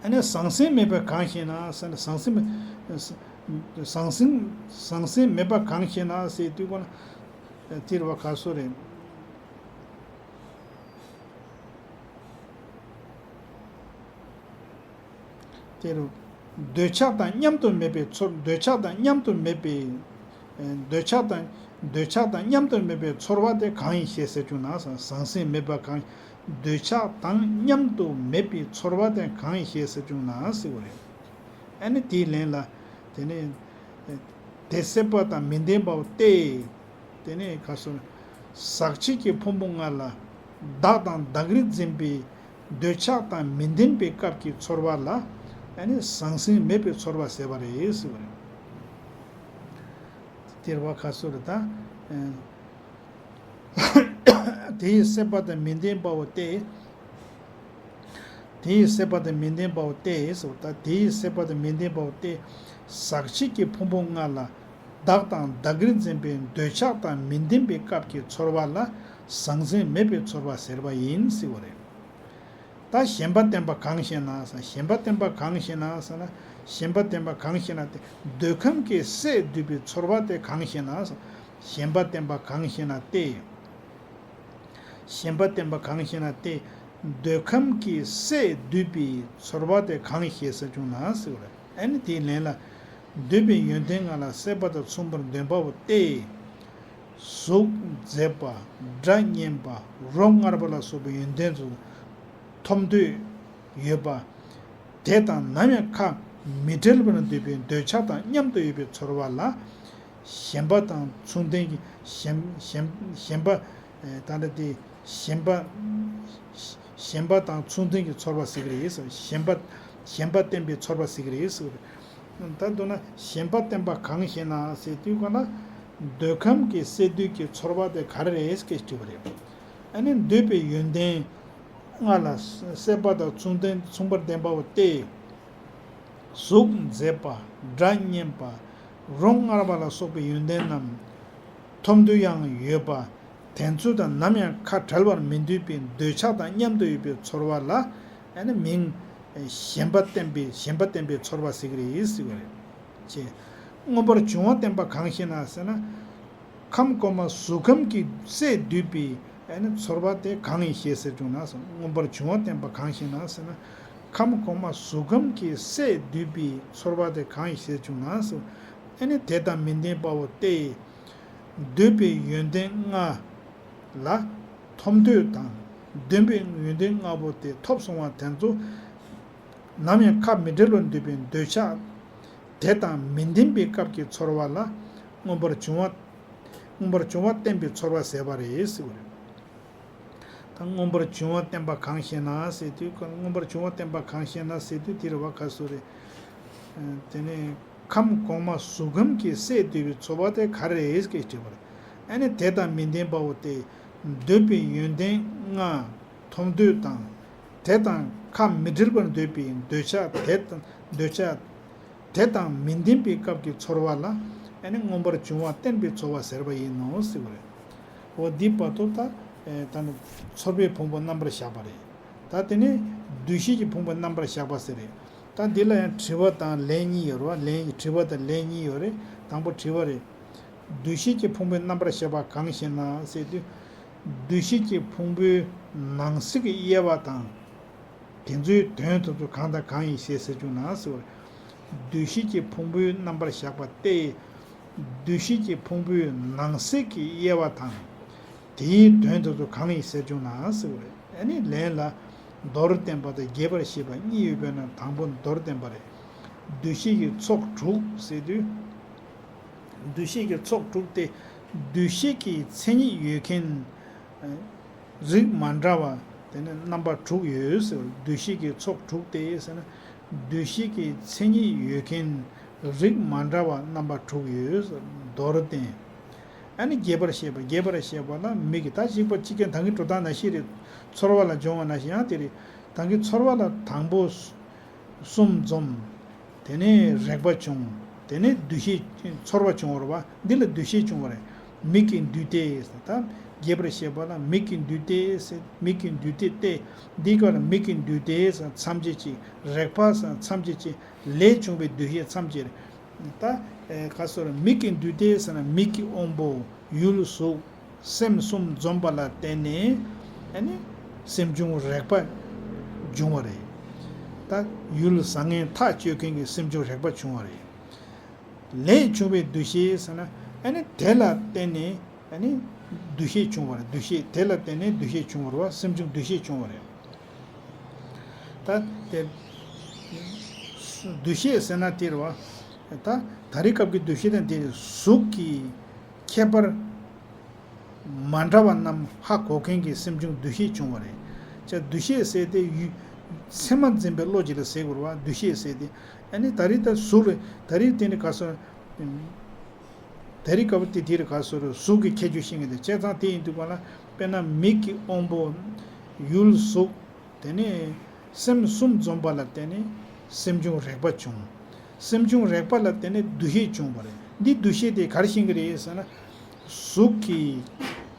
ཨ་ནི་ཟང་ཟིང་མེད་པ་གང་ཞེ་ན་ཟེར་ན། ཟང་ཟིང་མེད། ཟང་ཟིང་། ཟང་ཟིང་མེད་པ་གང་ཞེ་ན་ཟེར་དུས་ཀོ་ན། དེ་རེད་བ། ག་སོ་རེད། དེ་རུ། འདོད་ཆགས་དང་མཉམ་དུ་མེད་པའི་ཚོར། འདོད་ཆགས་དང་མཉམ་དུ་མེད་པའི། འདོད་ཆགས་དང་། འདོད་ཆགས་དང་མཉམ་དུ་མེད་པའི་ཚོར་བ་དེ་གང་ཡིན་ཞེས་ཟེར་བྱུང་ན། ཟང་ཟིང་མེད་པ་གང་། འདོད་ཆགས་དང་མཉམ་དུ་མེད་པའི་ཚོར་བ་དེ་གང་ཡིན་ཞེས་ཟེར་བྱུང་ན་ཟེར་བ་རེད། ཨ་ནི་དེའི་ལན་ལ། དེ་ནི། དེ་སྲེད་པ་དང་མི་ལྡན་པའོ་སྟེ། དེ་ནས་ཁ་སོ། ཟག་བཅས་ཀྱི་ཕུང་པོ་ལྔ་ལ། བདག་དང་བདག་རིག་འཛིན་པའི་འདོད་ཆགས་དང་མི་ལྡན་པའི་སྐབས་ཀྱི་ཚོར་བ་ལ། ཨ་ནི་ཟང་ཟིང་མེད་པའི་ཚོར་བ་ཟེར་བ་རེད་ཟེར་བ་རེད། དེར་བ་ཁ་སོ་རེད་ད། དེ་ཡི་སྲེད་པ་དང་མི་ལྡན་པའོ་སྟེ། དེ་ཡི་སྲེད་པ་དང་མི་ལྡན་པའོ་སྟེ་ཟེར་བ་ད། དེ་ཡི་སྲེད་པ་དང་མི་ལྡན་པའོ་སྟེ། ཟག་བཅས་ཀྱི་ཕུང་པོ་ལྔ་ལ། བདག་དང་བདག་རིག་འཛིན་པའི་འདོད་ཆགས་དང་མི་ལྡན་པའི་སྐབས་ཀྱི་ཚོར་བ་ལ་ཟང་ཟིང་མེད་པའི་ཚོར་བ་ཟེར་བ་ཡིན་ཟེར་བ་རེད། ད་ཞེན་པ་བརྟན་པ་གང་ཞེ་ན་ཟེར། ཞེན་པ་བརྟན་པ་གང་ཞེ་ན་ཟེར་ན། ཞེན་པ་བརྟན་པ་གང་ཞེ་ན་སྟེ། འདོད་ཁམས་ཀྱི་སྲེད་འདུས་པའི་ཚོར་བ་དེ་གང་ཞེ་ན་ཟེར། ཞེན་པ་བརྟན་པ་གང་ཞེ་ན་སྟེ། ཞེན་པ་བརྟན་པ་གང་ཞེ་ན་སྟེ། འདོད་ཁམས་ཀྱི་སྲེད་འདུས་པའི་ཚོར་བ་དེ་གང་ཞེས་ཟེར་བྱུང་ན་ཟེར་བ་རེད། ཨ་ནི་དེའི་ལན་ལ། འདོད་པའི་ཡོན་ཏན་ལྔ་ལ་སྲེད་པ་དང་མཚུངས་པར་ལྡན་པའོ་སྟེ། གཟུགས་མཛེས་པ། སྒྲ་སྙན་པ། རོ་མངར་བ་ལ་སོགས་པའི་ཡོན་ཏན་དུ་ཐོབ་འདོད་ཡོད་པ། དེ་དང་ནམ་ཡང་ཁ་མི་འབྲལ་བར་འདོད་པའི་འདོད་ཆགས་དང་མཉམ་དུ་ཡོད་པའི་ཚོར་བ་ལ། ཞེན་པ་དང་མཚུངས་ལྡན་གྱི་ཞེན་ཞེན་ཞེན་པ། ད་ལྟ་དེ་ཞེན་པ། ཞེན་པ་དང་མཚུངས་ལྡན་གྱི་ཚོར་བ་ཟེར་གྱི་རེད་ཟེར། ཞེན་པ། ཞེན་པ་བརྟན་པའི་ཚོར་བ་ཟེར་གྱི་རེད་ཟེར། ད་མདོར་ན་ཞེན་པ་བརྟན་པ་གང་ཞེ་ན་ཟེར་དུས་ག་ན། འདོད་ཁམས་ཀྱི་སྲེད་འདུས་ཀྱི་ཚོར་བ་དེ་ག་རེ་རེད་ཟེར་དྲིས་པ་རེད། ཨ་ནི་འདོད་པའི་ཡོན་ཏན་ལྔ་ལ་སྲེད་པ་དང་མཚུངས་ལྡན་མཚུངས་པར་ལྡན་པའོ་སྟེ། གཟུགས་མཛེས་པ། སྒྲ་སྙན་པ། རོ་མངར་བ་ལ་སོགས་པའི་ཡོན་ཏན་རྣམས་ཐོབ་འདོད་ཡང་ཡོད་པ། དེ་ཚོ་དང་ནམ་ཡང་ཁ་བྲལ་བར་མི་འདོད་པའི་འདོད་ཆགས་དང་མཉམ་དུ་ཡོད་པའི་ཚོར་བ་ལ། ཨ་ནི་མིང་། ཞེན་པ་བརྟན་པའི་ཞེན་པ་བརྟན་པའི་ཚོར་བ་ཟེར་གྱི་རེད་ཟེར་བ་རེད། ཅེས། མངོན་པར་འབྱུང་བ་བརྟན་པ་གང་ཞེ་ན་ཟེར་ན། ཁམས་གོང་མ་གཟུགས་ཁམས་ཀྱི་སྲེད་འདུས་པའི་ཨ་ནི་ཚོར་བ་དེ་གང་ཡིན་ཞེས་ཟེར་བྱུང་ན་ཟེར། མངོན་པར་འབྱུང་བ་བརྟན་པ་གང་ཞེ་ན་ཟེར་ན། ཁམས་གོང་མ་གཟུགས་ཁམས་ཀྱི་སྲེད་འདུས་པའི་ཚོར་བ་དེ་གང་ཡིན་ཞེས་བྱུང་ན་ཟེར། ཨ་ནི་དེ་དང་མི་ལྡན་པའོ་སྟེ། འདོད་པའི་ཡོན་ཏན་ལྔ་ལ་ཐོབ་འདོད་དང་། འདོད་པའི་ཡོན་ཏན་ལྔ་པོ་དེ་ཐོབ་སོང་བ་དེ་ཚོ་ནམ་ཡང་ཁ་མི་འབྲལ་བར་འདོད་པའི་འདོད་ཆགས་དེ་དང་མི་ལྡན་པའི་སྐབས་ཀྱི་ཚོར་བ་ལ་མངོན་པར་འབྱུང་བ། མངོན་པར་འབྱུང་བ་བརྟན་པའི་ཚོར་བ་ཟེར་བ་རེད་ཟེར་བ་རེད། ད་མངོན་པར་འབྱུང་བ་བརྟན་པ་གང་ཞེ་ན་ཟེར་དུས། མངོན་པར་འབྱུང་བ་བརྟན་པ་གང་ཞེ་ན་ཟེར་དུས་དེ་རེད་བ། ཁ་སོ་རེད། དེ་ནས་ཁམས་གོང་མ་གཟུགས་ཁམས་ཀྱི་སྲེད་འདུས་པའི་ཚོར་བ་དེ་ག་རེ་རེད་ཟེར་དྲིས་པ་རེད། ཨ་ནི་དེ་དང་མི་ལྡན་པའོ་སྟེ། འདོད་པའི་ཡོན་ཏན་ལྔ་ཐོབ་འདོད་དང་། དེ་དང་ཁ་མི་འབྲལ་བར་འདོད་པའི་འདོད་ཆགས་དེ་དང་འདོད་ཆགས་དེ་དང་མི་ལྡན་པའི་སྐབས་ཀྱི་ཚོར་བ་ལ། ཨ་ནི་མངོན་པར་འབྱུང་བ་བརྟན་པའི་ཚོར་བ་ཟེར་བ་ཡིན་ནོ་ཟེར་བ་རེད། འོ་འདི་བར་དུ་ད། ད་ནི་ཚོར་བའི་ཕུང་པོ་རྣམ་པར་གཞག་པ་རེད། ད་དེ་ནས་འདུ་ཤེས་ཀྱི་ཕུང་པོ་རྣམ་པར་གཞག་པ་ཟེར་རེད། ད་འདི་ལ་ཡང་དྲི་བ་དང་ལན་གཉིས་ཡོད་རེད་བ། ལན་དྲི་བ་དང་ལན་གཉིས་ཡོད་རེད། དང་པོ་དྲི་བ་རེད། འདུ་ཤེས་ཀྱི་ཕུང་པོའི་རྣམ་པར་གཞག་པ་གང་ཞེ་ན་ཟེར་དུས། འདུ་ཤེས་ཀྱི་ཕུང་པོའི་ནང་གསེས་ཀྱི་དབྱེ་བ་དང་། དེ་ཚོའི་དོན་དེ་ཚོ་གང་དང་གང་ཡིན་ཞེས་ཟེར་བྱུང་ན་ཟེར་བ། འདུ་ཤེས་ཀྱི་ཕུང་པོའི་རྣམ་པར་གཞག་པ་སྟེ། འདུ་ཤེས་ཀྱི་ཕུང་པོའི་ནང་གསེས་ཀྱི་དབྱེ་བ་དང་། དེའི་དོན་དེ་ཚོ་གང་ཡིན་ཟེར་བྱུང་ན་ཟེར་བ་རེད། ཨ་ནི་ལན་ལ། མདོར་བསྟན་པ་དང་རྒྱས་པར་བཤད་པ་གཉིས་ཡོད་པས་ན་དང་པོ་མདོར་བསྟན་པ་རེད། འདུ་ཤེས་ཀྱི་ཚོགས་དྲུག་ཟེར་དུས། འདུ་ཤེས་ཀྱི་ཚོགས་དྲུག་སྟེ། འདུ་ཤེས་ཀྱི་མཚན་ཉིད་ཡོད་མཁན། རིགས་མ་འདྲ་བ། དེ་ནི་རྣམ་པ་དྲུག་ཡོད་ཟེར། འདུ་ཤེས་ཀྱི་ཚོགས་དྲུག་སྟེ་ཟེར་ན། འདུ་ཤེས་ཀྱི་མཚན་ཉིད་ཡོད་མཁན་རིགས་མ་འདྲ་བ་རྣམ་པ་དྲུག་ཡོད་ཟེར། མདོར་བསྟན། ཨ་ནི་རྒྱས་པར་བཤད་པ། རྒྱས་པར་བཤད་པ་ལ་མིག་གིས། ད་གཅིག་པ་གཅིག་རྐྱང་ད་གིན་འགྲོ་སྟངས་ནང་བཞིན་རེད། ཚོར་བ་ལ་སྦྱོང་བ་ནང་བཞིན་ཡང་དེ་རེད། ད་གིན་ཚོར་བ་ལ་དང་པོ་གསུམ་འཛོམས། དེ་ནས་རེག་པ་བྱུང་། དེ་ནས་འདུ་ཤེས། ཚོར་བ་བྱུང་བ་རེད་བ། འདི་ལ་འདུ་ཤེས་བྱུང་བ་རེད། མིག་གི་འདུས་ཏེ། ད་རྒྱས་པར་བཤད་པ་ལ་མིག་གི་འདུས་ཏེ་ཟེར། མིག་གི་འདུས་ཏེ་སྟེ། འདིའི་སྐབས་ལ་མིག་གི་འདུས་ཏེ་ཟེར་མཚམས་བཅད་ཅིག་རེག་པ་ཟེར་མཚམས་བཅད་ཅིག་ལས་བྱུང་བའི་འདུ་ཤེས་མཚམས་བཅད་རེད། ད། ཨེ། ག་སོ་རེད། མིག་གི་འདུས་ཏེ་ཟེར་ན་མིག་གི་དབང་པོ་ཡུལ་གཟུགས་སེམས་གསུམ་འཛོམས་པ་ལ་བརྟེན་ནས། ཨ་ནི་སེམས་བྱུང་རེག་པ་འབྱུང་བ་རེད། ད་ཡུལ་བཟང་ངན་ཐག་གཅོད་མཁན་གྱི་སེམས་བྱུང་རེག་པ་བྱུང་བ་རེད། ལས་བྱུང་བའི་འདུ་ཤེས་ཟེར་ན། ཨ་ནི་དེ་ལ་བརྟེན་ནས་ཨ་ནི་འདུ་ཤེས་བྱུང་བ་རེད། འདུ་ཤེས་དེ་ལ་བརྟེན་ནས་འདུ་ཤེས་བྱུང་བ་རེད་བ། སེམས་བྱུང་འདུ་ཤེས་བྱུང་བ་རེད། ད་དེ་འདུ་ཤེས་ཟེར་ན་དེ་རེད་བ། ད་ད་རེས་སྐབས་ཀྱི་འདུ་ཤེས་དང་དེ་གཟུགས་ཀྱི་ཁྱད་པར་མ་འདྲ་བ་རྣམས་ཧ་གོ་མཁན་གྱི་སེམས་བྱུང་འདུ་ཤེས་བྱུང་བ་རེད། ཅེས་འདུ་ཤེས་ཟེར་དེ་ཡུལ་ཚད་མ་འཛིན་པའི་བློ་ཅིག་ལ་ཟེར་དགོས་རེད་བ། འདུ་ཤེས་ཟེར་དེ། ཨ་ནི་ད་རེས་ད་གཟུགས་རེད། ད་རེས་དེ་ནི་ག་སོ། ད་རེས་སྐབས་དེ་དེ་རེད། ག་སོ་རེད། གཟུགས་ཀྱི་ཁྱད་ཆོས་ཤེས་མཁན་དེ། བྱས་ཙང་དེ་ཡིན་དུས་ག་ལ། དཔེར་ན་མིག་གི་དབང་པོ། ཡུལ་གཟུགས། དེ་ནས་སེམས་གསུམ་འཛོམས་པ་ལ་བརྟེན་ནས་སེམས་བྱུང་རེག་པ་བྱུང་། སེམས་བྱུང་རེག་པ་ལ་བརྟེན་ནས་འདུ་ཤེས་བྱུང་བ་རེད། འདི་འདུ་ཤེས་དེ་ག་རེ་ཤེས་ཀྱི་རེད་ཟེར་ན། གཟུགས་ཀྱི་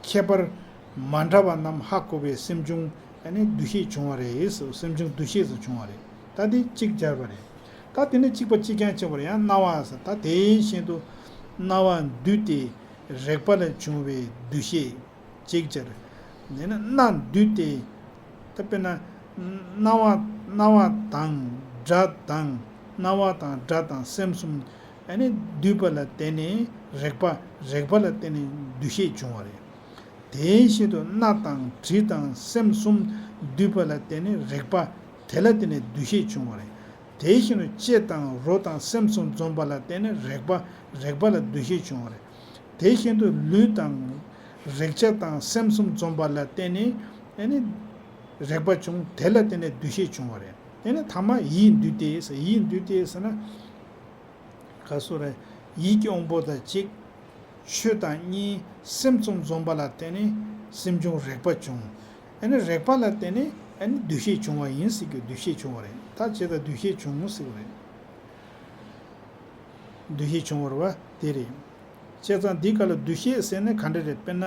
ཁྱད་པར་མ་འདྲ་བ་རྣམས་ཧ་གོ་བའི་སེམས་བྱུང་ཨ་ནི་འདུ་ཤེས་བྱུང་བ་རེད། སེམས་བྱུང་འདུ་ཤེས་སུ་བྱུང་བ་རེད། ད་དེ་གཅིག་སྦྱར་བ་རེད། ད་དེ་ནས་གཅིག་པ་གཅིག་རྐྱང་བྱས་པ་རེད། ཡང་སྣང་བ་ཟེར། ད་དེ་བཞིན་དུ་སྣང་བ་འདུས་ཏེ་རེག་པ་ལ་བྱུང་བའི་འདུ་ཤེས། ཅིག་ཅར། དེ་ནས་སྣ་འདུས་ཏེ། ད་དཔེར་ན། སྣང་བ་སྣང་བ་དང་སྒྲ་དང་། སྣང་བ་དང་སྒྲ་དང་སེམས་གསུམ་ཨ་ནི་འདུས་པ་ལ་བརྟེན་ནས་རེག་པ། རེག་པ་ལ་བརྟེན་ནས་འདུ་ཤེས་བྱུང་བ་རེད། དེ་བཞིན་དུ་སྣ་དང་དྲི་དང་སེམས་གསུམ་འདུས་པ་ལ་བརྟེན་ནས་རེག་པ། དེ་ལ་བརྟེན་ནས་འདུ་ཤེས་བྱུང་བ་རེད། དེ་བཞིན་དུ་ལྕེ་དང་རོ་དང་སེམས་གསུམ་འཛོམས་པ་ལ་བརྟེན་ནས་རེག་པ། རེག་པ་ལ་འདུ་ཤེས་བྱུང་བ་རེད། དེ་བཞིན་དུ་ལུས་དང་། རེག་བྱ་དང་སེམས་གསུམ་འཛོམས་པ་ལ་བརྟེན་ནས་ཨ་ནི་རེག་པ་བྱུང་། དེ་ལ་བརྟེན་ནས་འདུ་ཤེས་བྱུང་བ་རེད། དེ་ནས་ཐ་མ་ཡིད་འདུས་ཏེ་ཟེར། ཡིད་འདུས་ཏེ་ཟེར་ན། ག་སོ་རེད། ཡིད་ཀྱི་དབང་པོ་དང་གཅིག་ཆོས་དང་གཉིས། སེམས་གསུམ་འཛོམས་པ་ལ་བརྟེན་ནས་སེམས་བྱུང་རེག་པ་བྱུང་། ཨ་ནི་རེག་པ་ལ་བརྟེན་ནས་ཨ་ནི་འདུ་ཤེས་བྱུང་བ་ཡིན་ཟེར་གྱི། འདུ་ཤེས་བྱུང་བ་རེད། ད་བྱས་ཙང་འདུ་ཤེས་བྱུང་ཟེར་བ་རེད། འདུ་ཤེས་བྱུང་བ་རེད་བ། དེ་རེད། བྱས་ཙང་འདི་ག་ལ་འདུ་ཤེས་ཟེར་ནས་ག་འདྲ་རེད། དཔེར་ན།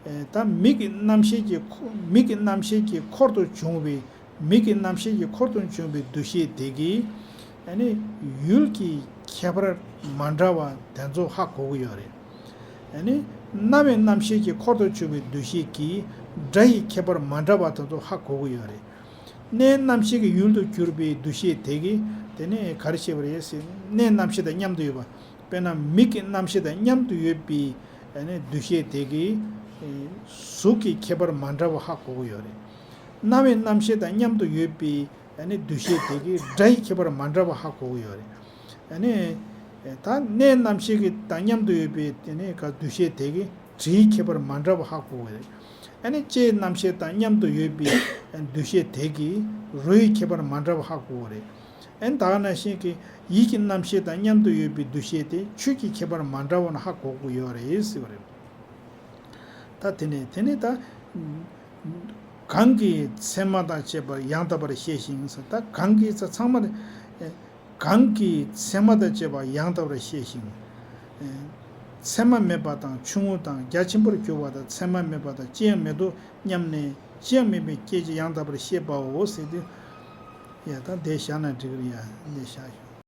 ཨེ། ད་མིག་གི་རྣམ་ཤེས་ཀྱི་ཁོ། མིག་གི་རྣམ་ཤེས་ཀྱི་འཁོར་དུ་བྱུང་བའི། མིག་གི་རྣམ་ཤེས་ཀྱི་འཁོར་དུ་བྱུང་བའི་འདུ་ཤེས་དེ་གིས་ཨ་ནི་ཡུལ་གྱི་ཁྱད་པར་མ་འདྲ་བ་དེ་ཚོ་ཧ་གོ་གི་ཡོད་རེད། ཨ་ནི་རྣ་བའི་རྣམ་ཤེས་ཀྱི་འཁོར་དུ་བྱུང་བའི་འདུ་ཤེས་ཀྱིས་སྒྲ་ཡི་ཁྱད་པར་མ་འདྲ་བ་དེ་ཚོ་ཧ་གོ་གི་ཡོད་རེད། སྣའི་རྣམ་ཤེས་ཀྱི་ཡུལ་དུ་གྱུར་པའི་འདུ་ཤེས་དེ་གིས་དེ་ནི་ག་རེ་བྱེད་པ་རེད་ཟེར། སྣའི་རྣམ་ཤེས་དང་མཉམ་དུ་ཡོད་པ། དཔེར་ན་མིག་གི་རྣམ་ཤེས་དང་མཉམ་དུ་ཡོད་པའི་ཨ་ནི་འདུ་ཤེས་དེ་གིས་ཨེ། གཟུགས་ཀྱི་ཁྱད་པར་མ་འདྲ་བ་ཧ་གོ་གི་ཡོད་རེད། རྣ་བའི་རྣམ་ཤེས་དང་མཉམ་དུ་ཡོད་པའི་ཨ་ནི་འདུ་ཤེས་དེ་གིས་སྒྲ་ཡི་ཁྱད་པར་མ་འདྲ་བ་ཧ་གོ་གི་ཡོད་རེད། ཨ་ནི་ད་སྣའི་རྣམ་ཤེས་ཀྱི་དང་མཉམ་དུ་ཡོད་པའི་དེ་ནི་ག་འདུ་ཤེས་དེ་གིས་དྲིའི་ཁྱད་པར་མ་འདྲ་བ་ཧ་གོ་གི་རེད། ཨ་ནི་ལྕེའི་རྣམ་ཤེས་དང་མཉམ་དུ་ཡོད་པའི་འདུ་ཤེས་དེ་གིས་རོ་ཡི་ཁྱད་པར་མ་འདྲ་བ་ཧ་གོ་གི་རེད། ཨ་ནི་ད་ག་ནང་བཞིན་གྱི་ཡིད་ཀྱི་རྣམ་ཤེས་དང་མཉམ་དུ་ཡོད་པའི་འདུ་ཤེས་དེ་ཆོས་ཀྱི་ཁྱད་པར་མ་འདྲ་བ་ན་ཧ་གོ་གི་ཡོད་རེད་ཟེར་བ་རེད། ད་དེ་ནས་དེ་ནས་ད། གང་གིས་མཚན་མ་དང་བཅས་པ་ཡང་དག་པར་ཤེས་ཤིང་ཟེར། ད་གང་གིས་ཚང་མ། གང་གིས་མཚན་མ་དང་བཅས་པ་ཡང་དག་པར་ཤེས་ཤིང་། མཚན་མ་མེད་པ་དང་ཆུང་ངུ་དང་རྒྱ་ཆེན་པོར་གྱུར་པ་དང་མཚན་མ་མེད་པ་དང་ཅི་ཡང་མེད་དོ་སྙམ་ནས་ཅི་ཡང་མེད་པའི་སྐད་ཅིག་ཡང་དག་པར་ཤེས་པའོ་ཟེར་དུས། ཡ་ད་འདི་བཞག་ན་འགྲིག་གི་རེད། ཡ་འདི་བཞག་ཞུ།